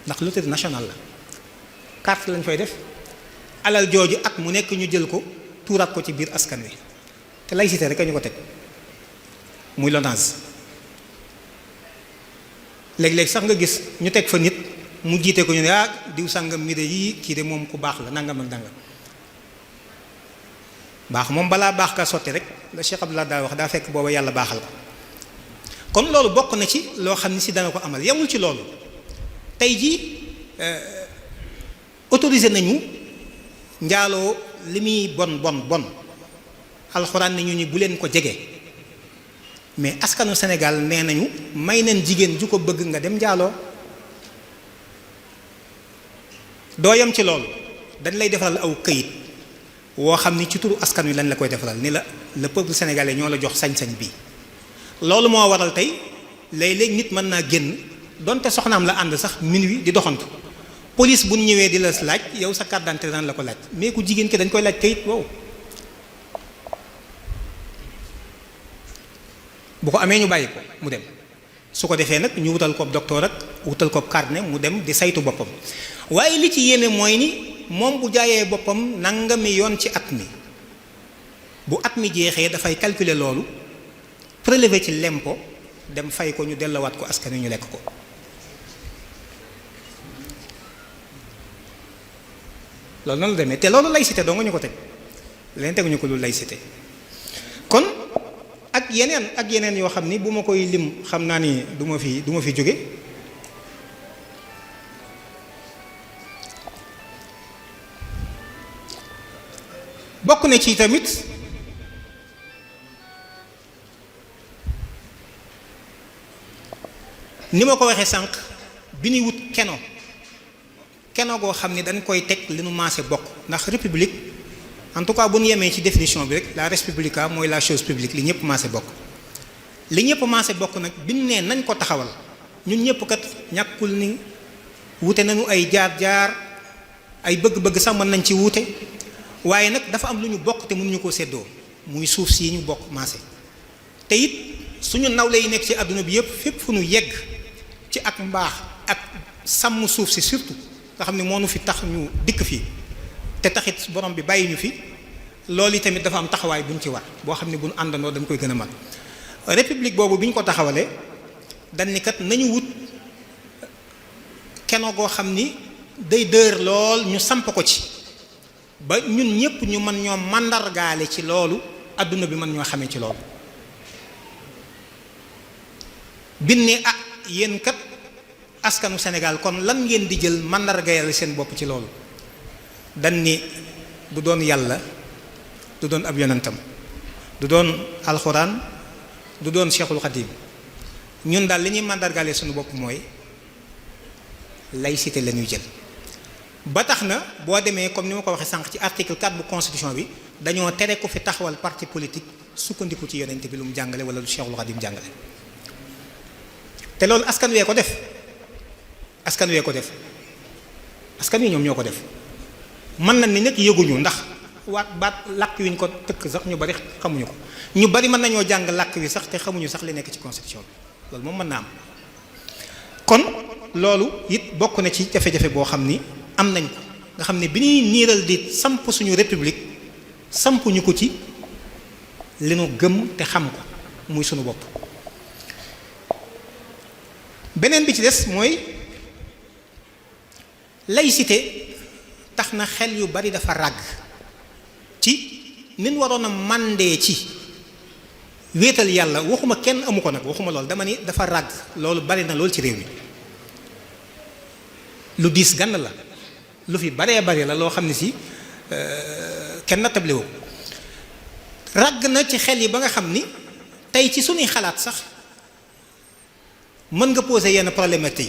ndax loterie nationale la carte lañ fay def alal jooju at mu nekk ñu jël ko tuuraat ko ci biir askan wi te laïcité rek a ñu ko teg muy LONASE léeg-léeg sax nga gis ñu teg fa nit mu jiite ko ñu ne diw sàngam mi de yii kii de moom ku baax la nangam ak nangam baax moom balaa baax ka sotti rek la Cheikh Abdoulaye daa wax daa fekk booba yàlla baaxal ko kon loolu bokk na ci loo xam ne si dana ko amal yemul ci loolu tey jii autorisé nañu njaaloo li muy bon alxuraan ne ñu ni bu leen ko jege mais askanu Sénégal nee nañu may neen jigéen ju ko bëgg nga dem njaaloo doo yem ci loolu dañ lay defaral aw këyit woo xam ni ci turu askan wi lañ la koy defaral ni la le peuple sénégalais ñoo la jox sañ-sañ bii loolu moo waral tey léeg-léeg nit mën naa génn donte soxnaam la ànd sax minuit di doxantu police bu ñëwee di la laaj yow sa carte d'identité daan la ko laaj mais ku jigéen ki dañ koy laaj këyit wow bu ko amee ñu bàyyi ko mu dem su ko defee nag ñu wutal ko docteur ak wutal ko carnet mu dem di saytu boppam waaye li ci yéeme mooy ni moom bu jaayee boppam nangami yoon ci at mi bu at mi jeexee dafay calculer loolu prélever ci lempo dem fay ko ñu dellowaat ko askan wi ñu lekk ko loolu noonu la demee te loolu laïcité doo nga ñu ko teg leen teguñu ko lu laïcité kon ak yeneen yoo xam ni bu ma koy lim xam naa ni du ma fi jóge bokk na ci tamit ni ma ko waxee sànq bi ñuy wut keno goo xam ni dañ koy teg li nu maase bokk ndax république en tout cas bu ñu yemee ci définition bi rek la res publica mooy la chose publique li ñëpp maase bokk li ñëpp maase bokk nag bi ñu nee nañ ko taxawal ñun ñëpp kat ñàkkul ni wute nañu ay jaar-jaar ay bëgg-bëgg sax mën nañ ci wuute waaye nag dafa am lu ñu bokk te mënuñu koo séddoo muy suuf si ñu bokk maase te it suñu nawle yi nekk ci àdduna bi yëpp fépp fu ñu yegg ci ak mbaax ak sàmm suuf si surtout nga xam ne moo nu fi tax ñu dikk fii te taxit borom bi bàyyi ñu fi loolu yi tamit dafa am taxawaay bu ñu ci war boo xam ne bu ñu àndandoo dañ koy gën a mag république boobu bi ñu ko taxawalee dañ ni kat nañu wut keno goo xam ni day dër lool ñu samp ko ci ba ñun ñëpp ñu mën ñoo màndargaale ci loolu adduna bi mën ñoo xamee ci loolu bin ne yéen kat askanu Sénégal kon lan ngeen di jël màndargaale seen bopp ci loolu dañ ni du doon yàlla du doon ab yonentam du doon alxuraan du doon Cheikhul Khadim ñun daal li ñuy màndargaale suñu bopp mooy laïcité la ñuy jël ba tax na boo demee comme ni ma ko waxee sànq ci article 4 bu constitution bi dañoo tere ko fi taxawal parti politique sukkandiku ci yonent bi lu mu jàngale wala lu Cheikhul Khadim jàngale te loolu askan wee ko def askan wi ñoom ñoo ko def mën na ni nag yëguñu ndax baat làkk wi ñu ko tëkk sax ñu bari xamuñu ko ñu bari mën nañoo jàng làkk wi sax te xamuñu sax li nekk ci constitution bi loolu moom mën na am kon loolu it bokk na ci jafe-jafe boo xam ni am nañ ko nga xam ne bi ñuy niiral di samp suñu république sampuñu ko ci li nu gëm te xam ko muy suñu bopp. beneen bi ci des mooy laïcité tax na xel yu bari dafa ràgg ci nin waroon a màndee ci wéetal yàlla waxuma kenn amu ko nag waxuma loolu dama ni dafa ràgg loolu bari na loolu ci réew mi lu diis gann la lu fi baree bari la loo xam ne si kenn nattable woo ràgg na ci xel yi ba nga xam ni tey ci suñuy xalaat sax mën nga poser yenn problématique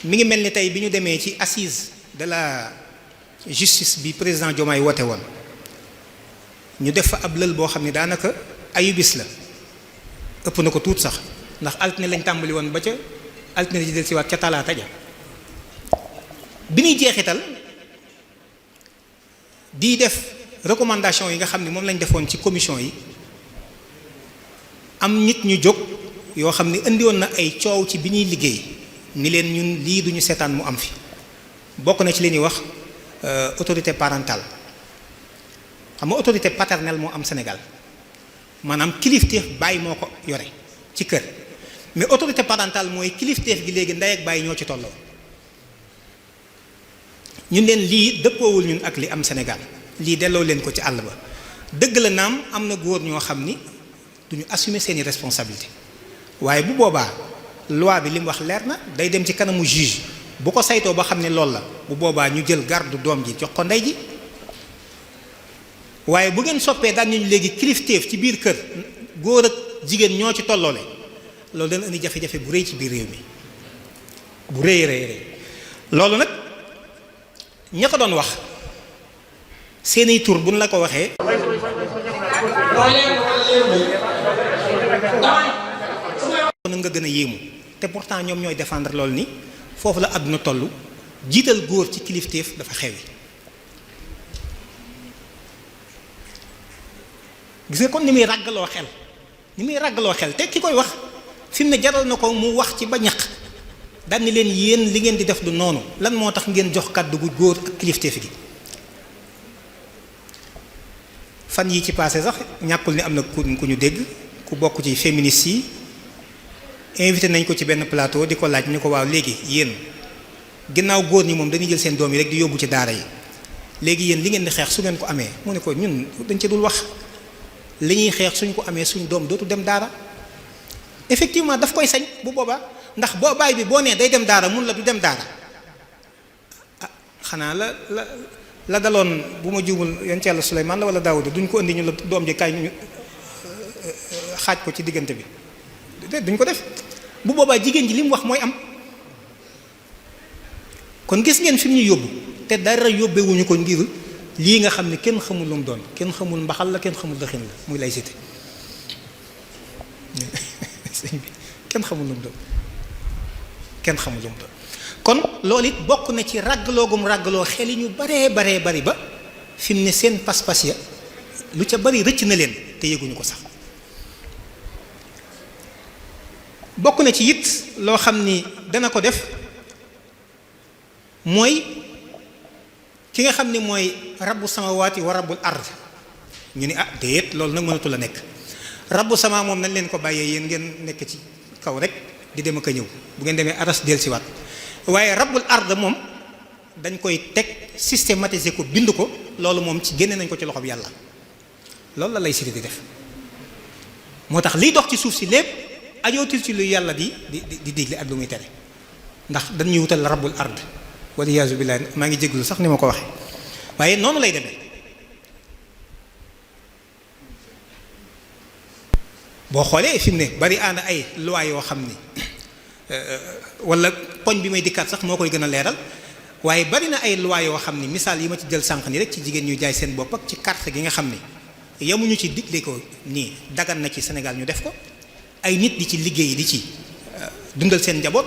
yi mi ngi mel ni tey bi ñu demee ci assise de la justice bi président Diomaye woote woon ñu def fa ab lël boo xam ne daanaka ayubis la ëpp na ko tuut sax ndax altine lañ tàmbali woon ba ca altine ji del si waat ca talaata ja bi ñuy jeexital di def recommandation yi nga xam ne moom lañ defoon ci commission yi am nit ñu jóg yoo xam ne indi woon na ay coow ci bi ñuy liggéey ni leen ñun lii duñu seetaan mu am fi bokk na ci li ñuy wax autorité parentale xam nga autorité paternelle moo am Sénégal maanaam kilifteef baay moo ko yore ci kër mais autorité parentale mooy kilifteef gi léegi ndey ak baay ñoo ci tolloo ñun leen lii dëppoowul ñun ak li am Sénégal lii delloo leen ko ci àll ba dëgg la naam am na góor ñoo xam ni duñu assumer seeni responsabilité waaye bu boobaa loi bi li mu wax leer na day dem ci kanamu juge bu ko saytoo ba xam ne loolu la bu boobaa ñu jël garde doom ji jox ko ndey ji waaye bu ngeen soppee daan ñu léegi kilifteef ci biir kër góor ak jigéen ñoo ci tolloole loolu dana indi jafe-jafe bu rëy ci biir réew mi bu rëy rëy loolu nag ña ko doon wax seeni tur buñ la ko waxee na nga gën a yéemu te pourtant ñoom ñooy défendre loolu ni foofu la àdduna toll jiital góor ci kilifteef dafa xewi gis nga kon ni muy ràggaloo xel te ki koy wax fi mu ne jaral na ko mu wax ci ba ñaq daan ni leen yéen li ngeen di def du noonu lan moo tax ngeen jox kàddu gu góor ak kilifteef gi fan yi ci passé sax ñàkkul ni am na ku ñu dégg ku bokk ci féministes yi invité nañ ko ci benn plateau di ko laaj ñu ko waaw léegi yéen ginnaaw góor ñi moom dañuy jël seen doom yi rek di yóbbu ci daara yi léegi yéen li ngeen di xeex su ngeen ko amee mu ne ko ñun dañ ci dul wax li ñuy xeex suñ ko amee suñ doom dootu dem daara effectivement daf koy sañ bu boobaa ndax boo baay bi boo nee day dem daara mun la du dem daara ah xanaa la daloon bu ma juumul yonent Yàlla Suleymaan la wala Daawuda duñ ko indi ñu la doom ji kaay ñu xaaj ko ci diggante bi duñ ko def bu boobaa jigéen ji li mu wax mooy am kon gis ngeen fi mu ñu yóbbu te dara yóbbewuñu ko ngir lii nga xam ne kenn xamul lu mu doon kenn xamul mbaxal la kenn xamul dëxin la muy laïcité kenn xamul lu mu doon kenn xamul lu mu doon kon loolu it bokk na ci ràggaloogum ràggaloo xel yi ñu baree bari ba fi mu ne seen pas-pas ya lu ca bari rëcc na leen te yëguñu ko sax bokk na ci it loo xam ni dana ko def mooy ki nga xam ni mooy rabbu samawaati wa rabbul ard ñu ni déet loolu nag mënatu la nekk rabbu sama moom nañ leen ko bàyyee yéen ngeen nekk ci kaw rek di dem ak a ñëw bu ngeen demee aras del siwaat waaye rabbul ard moom dañ koy teg systématiser ko bind ko loolu moom ci génne nañ ko ci loxob yàlla loolu la laïcité di def moo tax liy dox ci suuf si lépp ajootil ci lu yàlla di digle ak lu muy tere ndax dañuy wutal rabbul ard waliyaasu billaah maa ngi jéglu sax ni ma ko waxee waaye noonu lay demee boo xoolee fi mu ne bari ànd ay loi yoo xam ni wala poñ bi may dikkaat sax moo koy gën a leeral waaye bari na ay loi yoo xam ni misaal yi ma ci jël sànq ni rek ci jigéen ñu jaay seen bopp ak ci carte gi nga xam ni yamuñu ci digle ko nii dagan na ci Sénégal ñu def ko ay nit di ci liggéey di ci dundal seen njaboot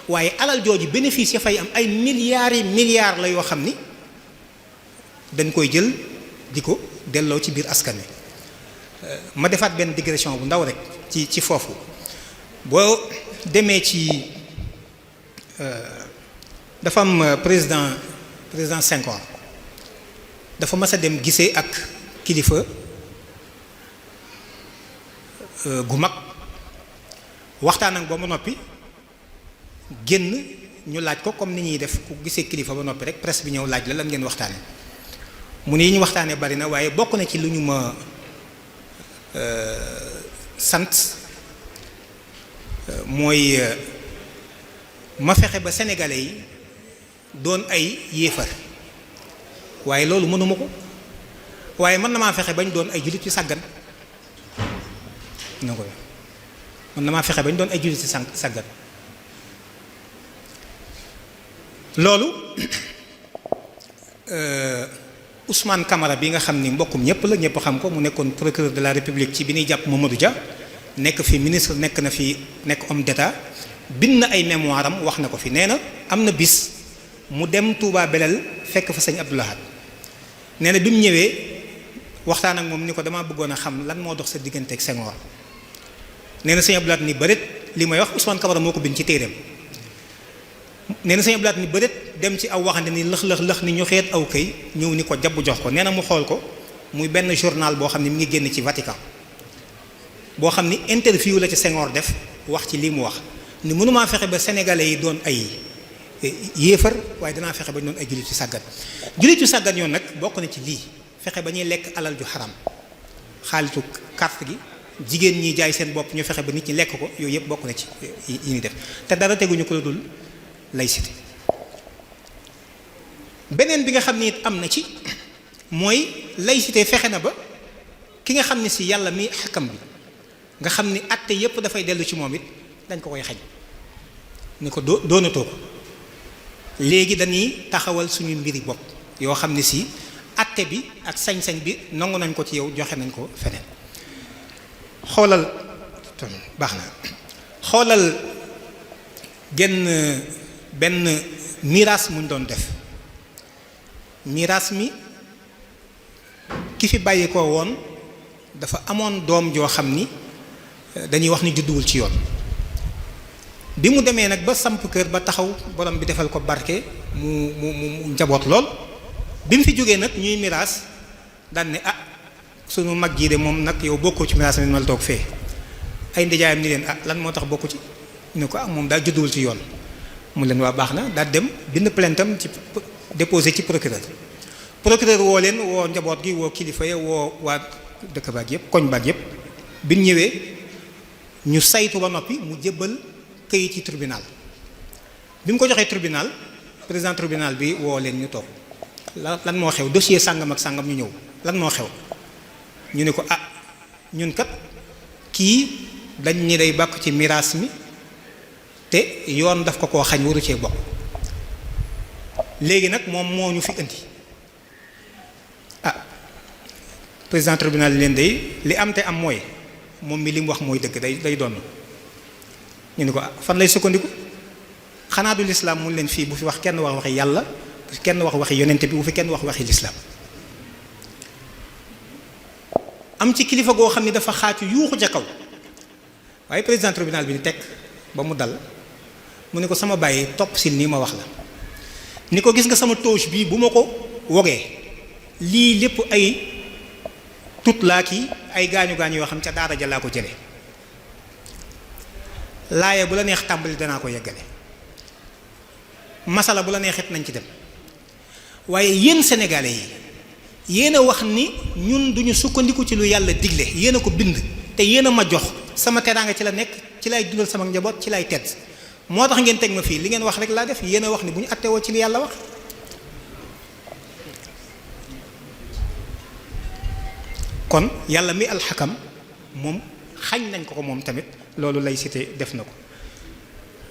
waaye alal jooju bénéfice ya fay am ay milliards la yoo xam ni dañ koy jël di ko delloo ci biir askan wi ma defaat benn digression bu ndaw rek ci foofu boo demee ci dafa am président Senghor dafa mas a dem gisee ak kilifa gu mag waxtaan ak ba ma noppi génn ñu laaj ko comme ni ñuy def ku gisee kilifa ba noppi rek presse bi ñëw laaj la lan ngeen waxtaane mu ne yi ñu waxtaane bari na waaye bokk na ci lu ñu ma sant mooy ma fexe ba sénégalais yi doon ay yéefar waaye loolu mënuma ko waaye mën na maa fexe bañ doon ay jullit yu sàggan na ko mën na maa fexe bañ doon ay jullit yu sàggan loolu Ousmane Camara bi nga xam ni mbokkum ñëpp la ñëpp xam ko mu nekkoon procureur de la République ci bi ñuy jàpp Mamadou Dia nekk fi ministre nekk na fi nekk homme d'état bind na ay mémoire am wax na ko fi nee na am na bis mu dem Touba Belel fekk fa sëñ Abdou Lahad nee na bi mu ñëwee waxtaan ak moom ni ko damaa bëggoon a xam lan moo dox sa diggante ak Senghor nee na sëñ Abdou Lahad ni bëreet li may wax Ousmane Camara moo ko bind ci téereem nee na sëñ Abdou Lahad ni bëreet dem ci aw waxande ni lëx ni ñu xeet aw kay ñëw ni ko jàbb jox ko nee na mu xool ko muy benn journal boo xam ne mi ngi génn ci Vatican boo xam ni interview la ci Senghor def wax ci lii mu wax ni mënumaa fexe ba sénégalais yi doon ay yéefar waaye danaa fexe ba ñu doon ay jullit yu sàggan jullit yu sàggan yoon nag bokk na ci lii fexe ba ñuy lekk alal ju xaram xaalitu carte gi jigéen ñi jaay seen bopp ñu fexe ba nit ñi lekk ko yooyu yëpp bokk na ci yi ñuy def te dara teguñu ko la dul laïcité beneen bi nga xam ni it am na ci mooy laïcité fexe na ba ki nga xam ne si yàlla mi xakam bi nga xam ni atte yépp dafay dellu ci moom it dañ ko koy xañ ni ko doonatoo ko léegi dañuy taxawal suñu mbiri bopp yoo xam ne si atte bi ak sañ-sañ bi nangu nañ ko ci yow joxe nañ ko feneen xoolal baax na xoolal benn miraas muñ doon def miraas mi ki fi bàyyi ko woon dafa amoon doom joo xam ni dañuy wax ni judduwul ci yoon bi mu demee nag ba samp kër ba taxaw borom bi defal ko barke mu njaboot lool bi mu fi jógee nag ñuy miraas daan ne sunu mag jii de moom nag yow bokkoo ci miraas mi mal toog fee ay ndijaayam ni leen lan moo tax bokku ci ñu ne ko moom daal judduwul ci yoon mu leen waa baax na daal dem bind plaintam ci déposé ci procureur woo leen woo njaboot gi woo kilifa ya woo waa dëkk baag yëpp koñ baag yëpp bi ñu ñëwee ñu saytu ba noppi mu jébbal këyit ci tribunal bi mu ko joxee tribunal président tribunal bi woo leen ñu toog lan moo xew dossier sàngam ak sàngam ñu ñëw lan moo xew ñu ne ko ñun kat kii dañ ñi day bàkk ci miraas mi te yoon daf ko koo xañ waru cee bokk léegi nag moom moo ñu fi indi président tribunal leen day li am te am mooy moom mi li mu wax mooy dëgg day doon ñu ne ko fan lay sukkandiku xanaa du lislaam mun leen fii bu fi wax kenn wax waxi yàlla bu fi kenn wax waxi yonente bi bu fi kenn wax waxi lislaam am ci kilifa goo xam ni dafa xaacu yuuxu ca kaw waaye président tribunal bi ni teg ba mu dal mu ne ko sama bàyyi topp si nii ma wax la ni ko gis nga sama touche bii bu ma ko wogee lii lépp ay tut laa kii ay gaañu yoo xam ca daara ja laa ko jële laaya bu la neex tàmbali danaa ko yeggale masala bu la neexit nañ ci dem waaye yéen sénégalais yi yéen a wax ni ñun duñu sukkandiku ci lu yàlla digle yéen a ko bind te yéen a ma jox sama teraanga ci la nekk ci lay dundal sama njaboot ci lay tedd moo tax ngeen teg ma fii li ngeen wax rek laa def yéen a wax ni bu ñu attewoo ci li yàlla wax kon yàlla mi alxakam moom xañ nañ ko moom tamit loolu laïcité def na ko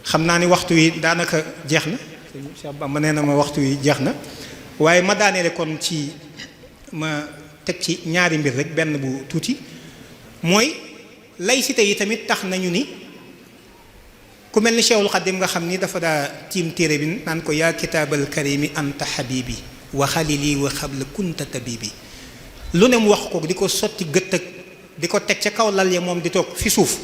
xam naa ni waxtu wi daanaka jeex na Cheikh Bamba nee na ma waxtu wi jeex na waaye ma daaneele kon ci ma teg ci ñaari mbir rek benn bu tuuti mooy laïcité yi tamit tax nañu ni ku mel ni Cheikhul Khadim nga xam ni dafa daa tiim téere bi naan ko yaa kitaabal karimi anta habibi wa xalili wa xabla kunta tabibi lu ne mu wax ko di ko sotti gët ak di ko teg ca kaw lal ya moom di toog fi suuf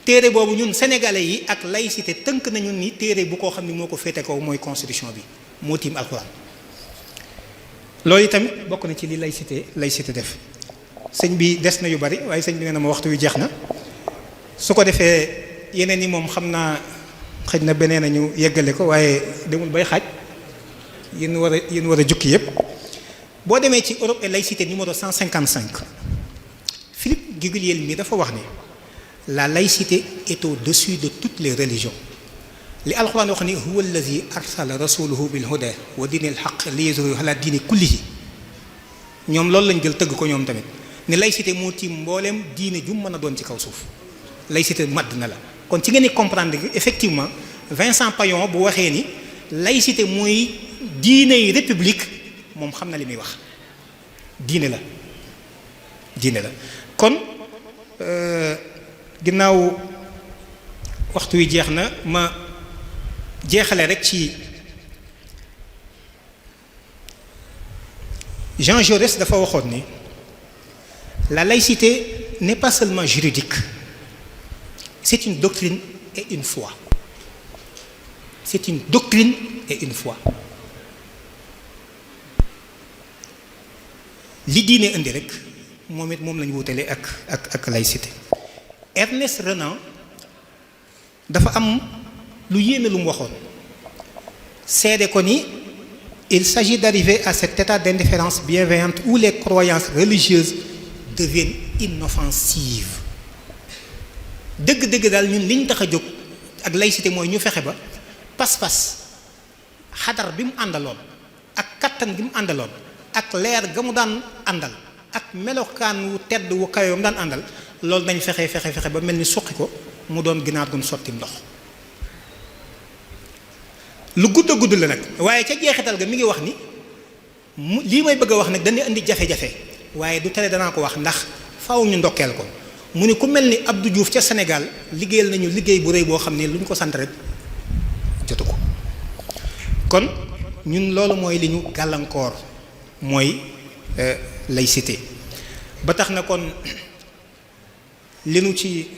téere boobu ñun sénégalais yi ak laïcité tënk nañu ni téere bu koo xam ni moo ko féete kaw mooy constitution bi moo tiim alxuraan loolu tamit bokk na ci li laïcité def sëñ bi des na yu bari waaye sëñ bi nee na ma waxtu wi jeex na su ko defee yeneen yi moom xam naa xëj na beneen nañu yeggale ko waaye demul bay xaaj yéen war a jukki yépp boo demee ci Europe et laïcité numéro 155 Philippe Guegueliel mi dafa wax ne la laïcité est au-dessus de toutes les religions li alxuraan wax ni huwa allazi arsala rasuluhu bil huda wa dinil haqq liyuzhirahu ala diini kullihi ñoom loolu lañ jël tëgg ko ñoom tamit ne laïcité moo tiim mbooleem diine ju mën a doon ci kaw suuf laïcité madd na la kon ci ngeen di comprendre que effectivement Vincent Payon bu waxee ni laïcité mooy diine yi république moom xam na li muy wax diine la kon ginnaaw waxtu wi jeex na ma jeexale rek ci Jean Jaurès dafa waxoon ni la laïcité n'est pas seulement juridique, c'est une doctrine et une foi. C'est une doctrine et une foi. li diine indi rek moom it moom lañu wutale ak laïcité. Ernest Renan dafa am lu yéeme lu mu waxoon seede ko ni il s'agit d'arriver à cet état d'indifférence bienveillante où les croyances religieuses deviennent inoffensives. dëgg-dëgg daal ñun li ñu tax a jóg ak laïcité mooy ñu fexe ba pas-pas xadar bi mu àndaloon ak kattan bi mu àndaloon ak leer ga mu daan àndal ak melokaan wu tedd wu kawe mu daan àndal loolu nañ fexe ba mel ni suqi ko mu doon ginaar gun sotti ndox. lu gudd a gudd la nag waaye ca jeexital ga mi ngi wax ni lii may bëgg a wax nag dañuy indi jafe-jafe waaye du tere danaa ko wax ndax faaw ñu ndokkeel ko. mu ni ku mel ni Abdou Diouf ca Sénégal liggéeyal nañu liggéey bu rëy boo xam ne lu ñu ko sant rek jotu ko kon ñun loolu mooy li ñu gàllankoor mooy laïcité ba tax na kon li nu ci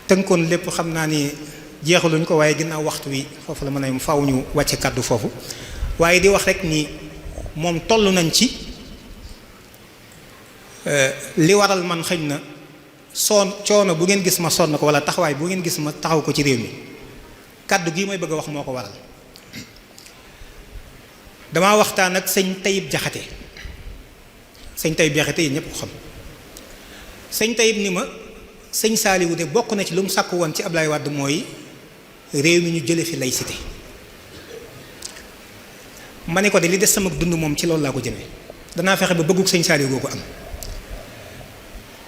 tënkoon lépp xam naa ni jeexaluñ ko waaye ginnaaw waxtu wi foofu la mën a yem faaw ñu wàcce kàddu foofu waaye di wax rek ni moom toll nañ ci li waral man xëy na coono bu ngeen gis ma sonn ko wala taxawaay bu ngeen gis ma taxaw ko ci réew mi kàddu gi may bëgg a wax moo ko waral damaa waxtaan ak sëñ Tayib Jaxate yi ñépp ko xam sëñ Tayib ni ma sëñ Saaliwu de bokk na ci lu mu sàkk woon ci Ablaye Wade mooy réew mi ñu jële fi laïcité ma ne ko de li des sama dund moom ci loolu laa ko jëmee danaa fexe ba bëggug sëñ Saaliwu goo ko am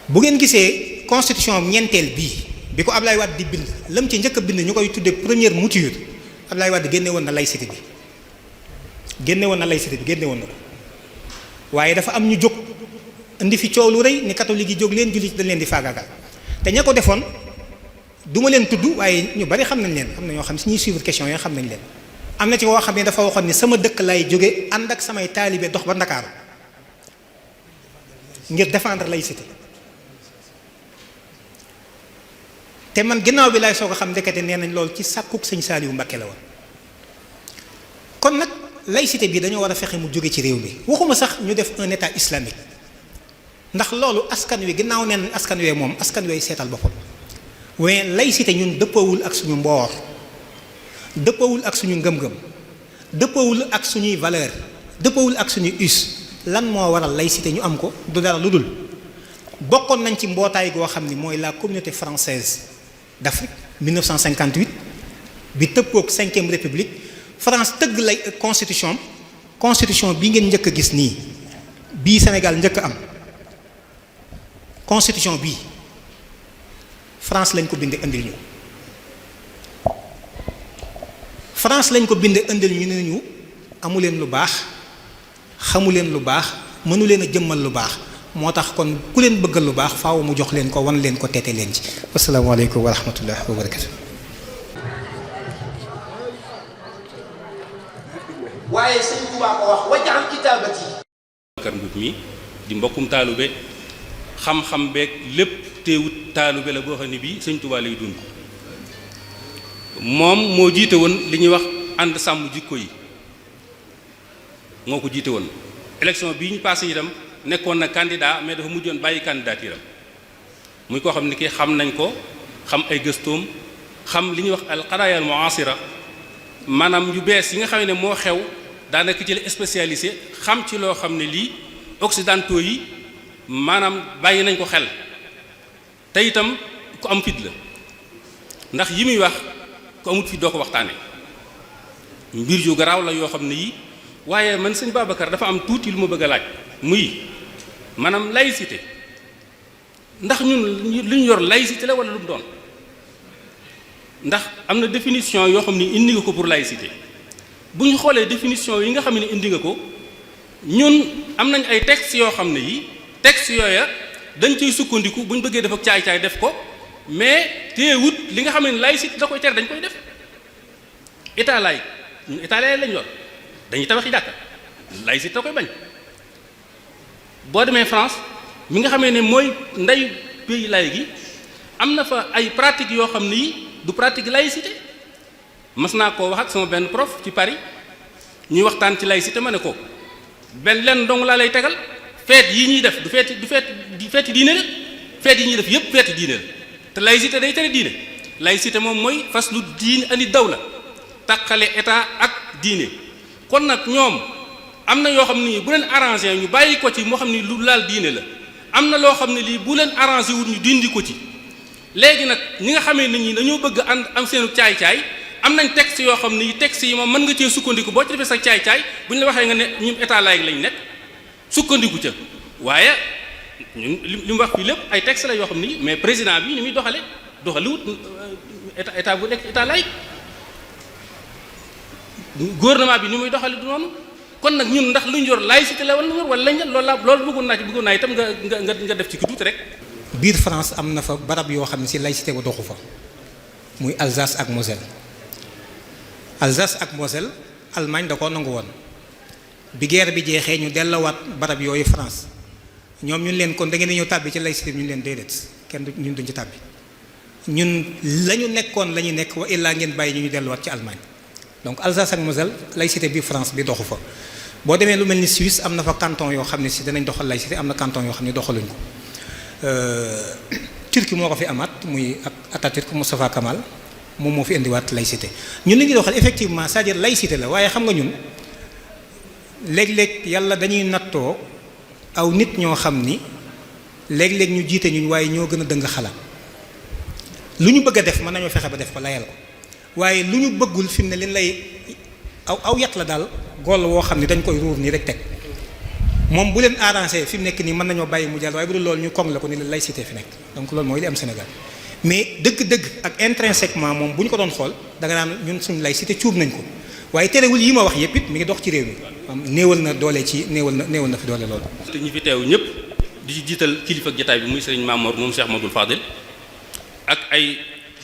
bu ngeen gisee constitution ñeenteel bi ko Ablaye Wade di bind lam ci njëkk a bind ñu koy tuddee première mouture Ablaye Wade génne woon na laïcité bi génne woon na ko waaye dafa am ñu jóg indi fi coow lu rëy ni catholique yi jóg leen jullit dañ leen di faagaagal te ña ko defoon du ma leen tudd waaye ñu bari xam nañ leen am na ñoo xam si ñuy suivre question yoo xam nañ leen am na ci koo xam ne dafa waxoon ni sama dëkk lay jóge ànd ak samay taalibe dox ba Ndakaaru ngir défendre laïcité te man ginnaaw bi laay soog a xam ndekete nee nañ loolu ci sàkkuk sëñ Saaliwu Mbàkke la woon kon nag laïcité bi dañoo war a fexe mu jóge ci réew mi waxuma sax ñu def un état islamique ndax loolu askan wi ginnaaw neen askan wee moom askan wee seetal boppam waaye laïcité ñun dëppawul ak suñu mboor dëppawul ak suñu ngëm-ngëm dëppawul ak suñuy valeur dëppawul ak suñuy us lan moo waral laïcité ñu am ko du dara lu dul bokkoon nañ ci mbootaay goo xam ni mooy la communauté française d'Afrique 1958 bi tëppook 5e république France tëgg lay constitution bi ngeen njëkk a gis nii bii Sénégal njëkk a am constitution bii France lañ ko bind indil ñu France lañ ko bind indil ñu ne ñu amu leen lu baax xamu leen lu baax mënu leen a jëmmal lu baax moo tax kon ku leen bëggal lu baax faaw mu jox leen ko wan leen ko tete leen ci. wasalaamaaleykum wa rahmatullah wa barakatu. waaye sëñ Tuubaa ko wax wajal kitaabati. Bakar Mbub mi di mbokkum taalube xam-xam beeg lépp teewut taalube la boo xam ne bii sëñ Tuubaa lay dund moom moo jiite woon li ñuy wax ànd sàmm jikko yi moo ko jiite woon élection bii ñu passé itam nekkoon na candidat mais dafa mujjoon bàyyi candidaturam muy koo xam ne kii xam nañ ko xam ay gëstoom xam li ñuy wax al qadaaya al mu'asira maanaam yu bees yi nga xam ne moo xew daanaka ci la spécialisé xam ci loo xam ne lii occidentaux yi maanaam bàyyi nañ ko xel te itam ku am fit la ndax yi muy wax ku amut fit doo ko waxtaane mbir yu garaaw la yoo xam ne yi waaye man sëñ Babacar dafa am tuuti lu ma bëgg a laaj muy maanaam laïcité ndax ñun lu ñu yor laïcité la wala lu mu doon ndax am na définition yoo xam ni indi nga ko pour laïcité bu ñu xoolee définition yi nga xam ne indi nga ko ñun am nañ ay textes yoo xam ne yi textes yooya dañ ciy sukkandiku bu ñu bëggee def ak caay-caay def ko mais teewut li nga xam ne laïcité da koy tere dañ koy def état laïque ñun état laïque lañ yor dañuy tabaxi jàkka laïcité da koy bañ boo demee France mi nga xamee ne mooy ndeyu pays laïque gi am na fa ay pratiques yoo xam ne yi du pratique laïcité mas naa koo wax ak sama benn prof ci Paris ñuy waxtaan ci laïcité ma ne ko benn lenn dong laa lay tegal feet yi ñuy def du feeti diine la feet yi ñuy def yépp feeti diine la te laïcité day tere diine laïcité moom mooy faslu diine ani dawla taqale état ak diine kon nag ñoom am na yoo xam ne bu leen arrangé ñu bàyyi ko ci moo xam ne lu laal diine la am na loo xam ne lii bu leen arrangé wut ñu dindi ko ci léegi nag ñi nga xamee nit ñi dañoo bëgg ànd am seenu caay-caay am nañ texte yoo xam ne yi texte yi moom mën nga cee sukkandiku boo ci defee sa caay-caay bu ñu la waxee nga ne ñun état laïque lañ nekk sukkandiku ca waaye ñun li mu wax fii lépp ay texte la yoo xam ni mais président bi ni muy doxaliwut état bu nekk état laïque gouvernement bi ni muy doxali du noonu kon nag ñun ndax lu ñu yor laïcité la wala lañ loolu bëggoon naa itam nga def ci ki tuuti rek. biir France am na fa barab yoo xam ne si laïcité ba doxu fa muy Alsace ak Moselle Alsace ak Moselle Allemagne da koo nangu woon bi guerre bi jeexee ñu dellawaat barab yooyu France ñoom ñun leen kon da ngeen di ñëw tàbbi ci laïcité bi ñu leen déedéet kenn ñun duñ ci tàbbi ñun la ñu nekkoon la ñu nekk wa illaa ngeen bàyyi ñu delluwaat ci Allemagne donc Alsace ak Moselle laïcité bi France bi doxu fa boo demee lu mel ni Suisse am na fa canton yoo xam ne si danañ doxal laïcité am na canton yoo xam ne doxaluñ ko Turquie moo ko fi amaat muy Atatürk Mustafa Kemal moom moo fi indiwaat laïcité ñun li ñuy doxal effectivement c'est-à-dire laïcité la waaye xam nga ñun léeg-léeg yàlla dañuy nattoo aw nit ñoo xam ni léeg-léeg ñu jiite ñun waaye ñoo gën a dëng xalaat lu ñu bëgg a def mën nañoo fexe ba def ko layal ko waaye lu ñu bëggul fi mu ne leen lay aw yat la daal gool woo xam ne dañ koy ruur nii rek teg moom bu leen arrangé fi mu nekk nii mën nañoo bàyyi mu jàll waaye bu dul loolu ñu koŋ la ko ni la laïcité fi nekk donc loolu mooy li am Sénégal mais dëgg-dëgg ak intrinsèquement moom bu ñu ko doon xool da nga naan ñun suñu laïcité cuub nañ ko waaye terewul yi ma wax yépp it mi ngi dox ci réew mi am néewal na doole ci néewal na fi doole loolu. te ñi fi teew ñëpp di ci jiital kilifa ak jotaay bi muy sëriñ Mamor moom Cheikh Ahmadou Fadil ak ay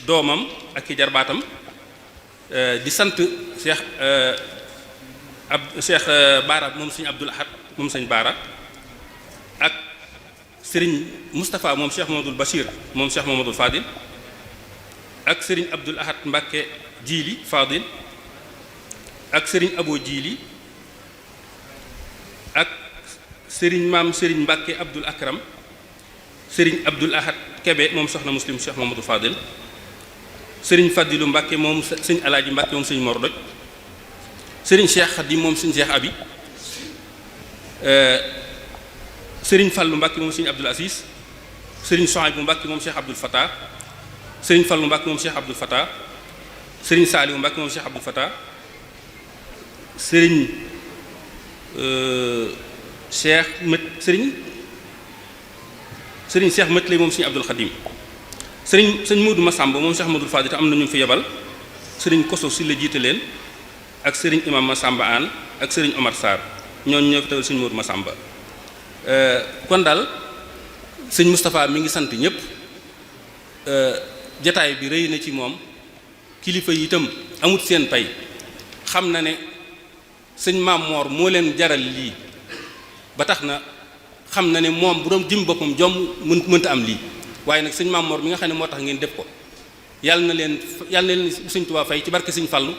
doomam ak i jarbaatam di sant Cheikh Baara moom sëñ Abdoul Ahad moom sëñ Baara ak sëriñ Moustapha moom Cheikh Mamadou Bachir moom Cheikh Mamadou Fadil ak sëriñ Abdoul Ahad Mbacke Jili Fadil ak sëriñ Abo Jili ak sëriñ maam sëriñ Mbacke Abdoul Akram sëriñ Abdoul Ahad Kebe moom soxna Muslim Cheikh Mamadou Fadil sëriñ Fadilu Mbacke moom sëñ Alaaji Mbacke moom sëñ Mordoj sëriñ Cheikh Khadim moom sëñ Cheikh Abi sëriñ Fallu Mbacke moom sëñ Abdoul Aziz sëriñ Sohaybu Mbacke moom Cheikh Abdoul Fattah sëriñ Fallu Mbacke moom Cheikh Abdoul Fattah sëriñ Saaliwu Mbacke moom Cheikh Abdoul Fattah sëriñ Cheikh Mët sëriñ Cheikh Mët lay moom sëñ Abdoul Khadim sëñ Modou Massamba moom Cheikh Modou Fadil te am na ñu fi yebal sëriñ Koso si la jiite leen ak sëriñ imam Masamba Aan ak sëriñ Omar Sarr ñooñu ñoo fi tawal sëñ Modou Masamba kon daal sëñ Moustapha mi ngi sant ñëpp jataay bi rëy na ci moom kilifa yi itam amut seen pay xam na ne sëñ Maam Moor moo leen jaral lii ba tax na xam na ne moom bu doon jëm boppam jom mënta am lii waaye nag sëñ Maam Moor mi nga xam ne moo tax ngeen def ko yàlla na leen sëñ Tuubaa fay ci barke sëñ Fallu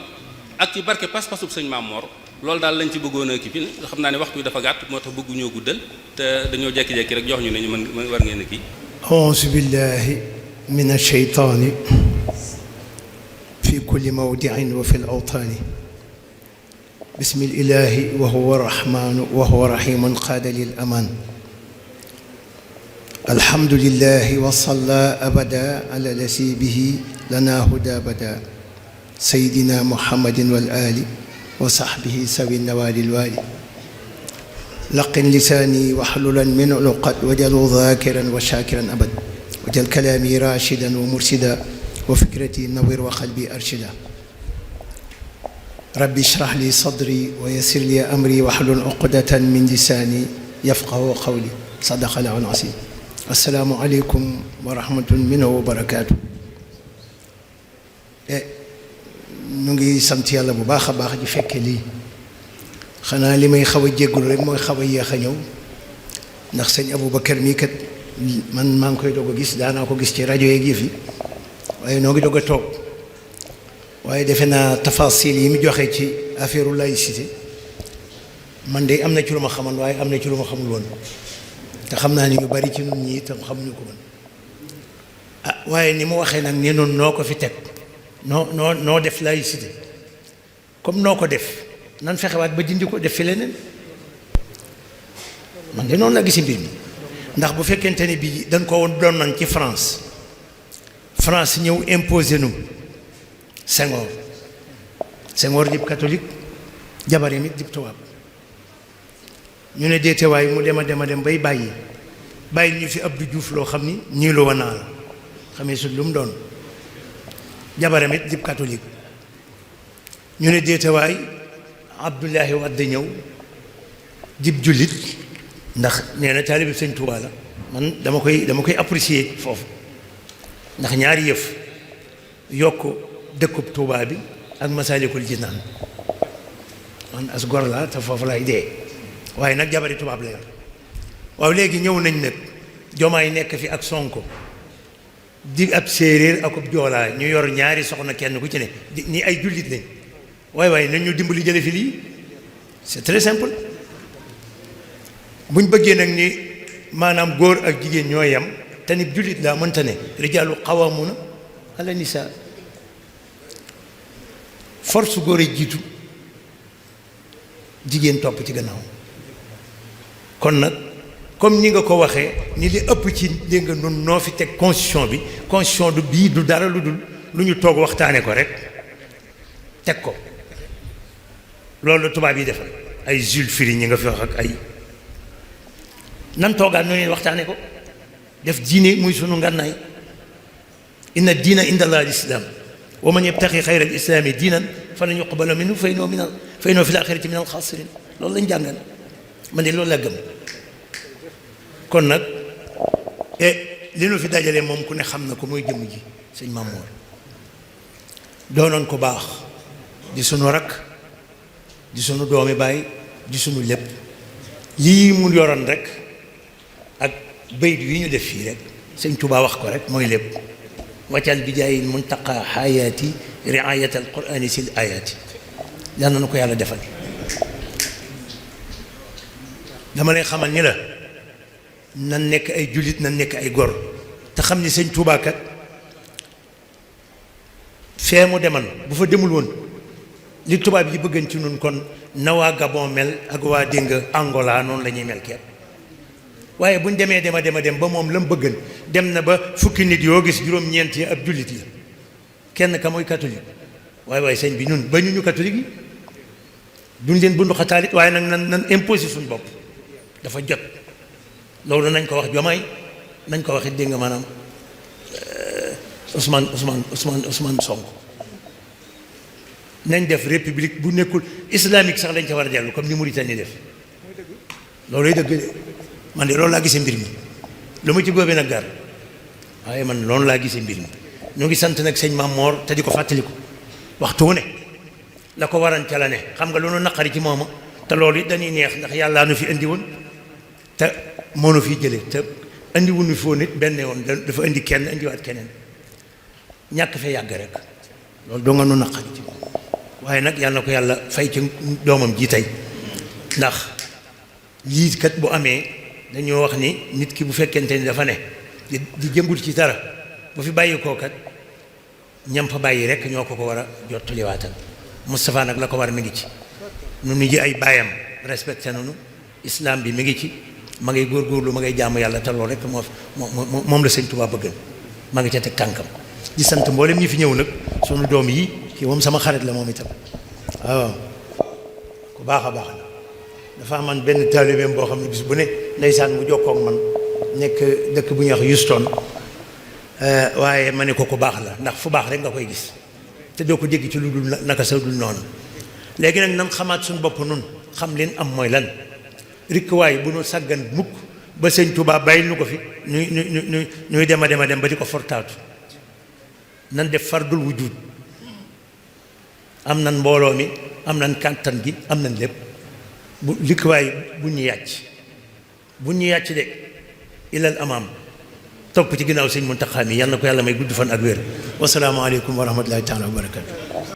ak ci barke pas-pasub sëñ Maam Moor loolu daal lañ ci bëggoon a kii bi xam naa ne waxtu wi dafa gàtt moo tax bëgguñoo guddal te dañoo jekki-jekki rek jox ñu ne ñu mën war ngeen a kii auzu billahi min ash-shaytaani fi kulli mawdi'in wa fi al-awtaani bismillahi wa huwa rahmaanu wa huwa rahiimun qaada lil amaan alhamdulillahi wa salla abada ala lasi bihi lana huda bada sayyidina muhammadin wal aali wa sahbihi sawi nawaali lwaali laqin lisaani waxlulan min uqad wajalu dhaakiran wa shaakiran abad wajal kalaami raashidan wa mursida wa fikrati nawir wa qalbi arshida rabbi ishrah li sadri wa yassir li amri wahlul uqdatan min lisaani yafqahu qawli sadaqa al asiim assalaamu aleykum wa rahmatun minhu wa barakaatu. ñu ngi sant yàlla bu baax a baax ji fekke lii xanaa li may xaw a jéggul rek mooy xaw a yéex a ñëw ndax sëñ Aboubacar mii kat man maa ngi koy doog a gis daanaa ko gis ci rajo yeeg yëf yi waaye noo ngi doog a toog waaye defe naa tafasil yi mu joxe ci affaire laïcité man de am na ci lu ma xamoon waaye am na ci lu ma xamul woon te xam naa ni ñu bari ci ñun ñi itam xamuñu ko woon waaye ni mu waxee nag ni noonu noo ko fi teg noo def laïcité comme noo ko def nan fexewaat ba dindi ko def fi leneen man de noonu la gisi mbir mi ndax bu fekkente ne bii dañ ko doon nañ ci France ñëw imposé nu Senghor dib catholique jabaram it dib tubaab ñu ne déetewaay mu dem a dem bay bàyyi ñu fi Abdou Diouf loo xam ni nii lu wanaa la xamee su lu mu doon jabaram it dib catholique ñu ne déetewaay Abdoulaye Wade ñëw dib jullit ndax nee na taalibe Sëñ Tuubaa la man dama koy apprécier foofu ndax ñaari yëf yokk dëkkub Tuubaa bi ak Masaalikul Jinaan man as gor la te foofu lay dee waaye nag jabari tubaab la yor waaw léegi ñëw nañ nag Jomaay nekk fi ak Sonko di ab séeréer ak ab joolaa ñu yor ñaari soxna kenn ku ci ne ñi ay jullit lañ waaye nañ ñu dimbali jële fi lii c'est très simple buñ bëggee nag ni maanaam góor ak jigéen ñoo yem te ni jullit laa mënta ne rijaalu qawwaamuuna ala nisaa force góor yi jiitu jigéen topp ci gannaaw kon nag comme ni nga ko waxee ni li ëpp ci dégg nga nun noo fi teg constitution bi constitution du bii du dara lu dul lu ñu toog waxtaane ko rek teg ko loolu la tubaab yi defal ay Jules Ferry ñi nga fi wax ak ay nan toogaat noonu waxtaane ko def diine muy sunu ngànnaay inna diina inda allah al-islam wa man yabtaxi xayra al-islaami diinan falan yuqbala minhu fa innahu fi l-aaxirati min al-xaasiriin loolu lañ jàngal man de loolu la gëm kon nag li nu fi dajalee moom ku ne xam na ko mooy jëmm ji sëñ Maam Moor doonoon ko baax di sunu rakk di sunu doomi baay di sunu lépp lii mu yoroon rek ak bayt yi ñu def fii rek sëñ Tuubaa wax ko rek mooy lépp waccal bi jaay muntaqa xayaati riayat al qurani sil ayaati yal na ko yàlla defal dama lay xamal ni la nan nekk ay jullit nan nekk ay gor te xam ni sëñ Tuubaa kat fee mu deman bu fa demul woon li tubaab yi bëggan ci nun kon na waa Gabon mel ak waa dénga Angola noonu la ñuy mel kepp waaye buñ demee dem ba moom la mu bëggan dem na ba fukki nit yoo gis juróom-ñeent yi ab jullit la kenn ka mooy catholique waaye sëñ bi ñun ba ñu catholique yi duñ leen bundu xataalit waaye nag nan imposé suñu bopp dafa jot loolu nañ ko wax Jomaay nañ ko wax it dégg nga maanaam Ousmane Sonko nañ def république bu nekkul islamique sax dañ ca war a dellu comme ni Mauritanie def looluy dëgg de man de loolu laa gisee mbir mi lu ma ci góobee nag gar waaye man loolu laa gisee mbir mi ñu ngi sant nag sëñ Maam Moor te di ko fàttaliku waxtu wu ne la ko waran ca la ne xam nga lu nu naqari ci mooma te loolu it dañuy neex ndax yàllaa nu fi indi woon te moo nu fi jële te indi wuñu fi woon it benn yoon dafa indi kenn indiwaat keneen ñàkk fee yàgg rek loolu doo nga nu naqari ci moom waaye nag yàlla na ko yàlla fay ci doomam ji tey ndax lii kat bu amee dañoo wax ni nit ki bu fekkente ni dafa ne di jëngul ci dara bu fi bàyyi koo kat ñam fa bàyyi rek ñoo ko war a jottaliwaatal Moustapha nag la ko war mi ngi ci nu ni ji ay baayam respecté nañu islam bi mi ngi ci ma ngay góorgóorlu ma ngay jaamu yàlla te loolu rek moom la sëñ Tuubaa bëgg ma ngi ca teg tànkam di sant mboolem ñi fi ñëw nag sunu doom yi kii moom sama xarit la moom itam waaw ku baax a baax la dafa amoon benn taalibeem boo xam ne bis bu ne ndeysaan mu jokkoo ak man nekk dëkk bu ñuy wax Houston waaye ma ne ko ku baax la ndax fu baax rek nga koy gis te doo ko dégg ci lu dul naka sa dul noonu léegi nag nan xamaat suñu bopp nun xam leen am mooy lan rikk waaye bu nu sàggan mukk ba sëñ Tuubaa bàyyil nu ko fi ñuy dem a dem ba di ko fortaatu nan def fardul wujud am nan mbooloo mi am nan kàntan gi am nan lépp bu rikk waaye bu ñu yàcc de ilal amaam topp ci ginnaaw sëñ Muntaxa mi yàlla na ko yàlla may gudd fan ak wér wasalaamu aleykum wa rahmatullahi taala wa barakatu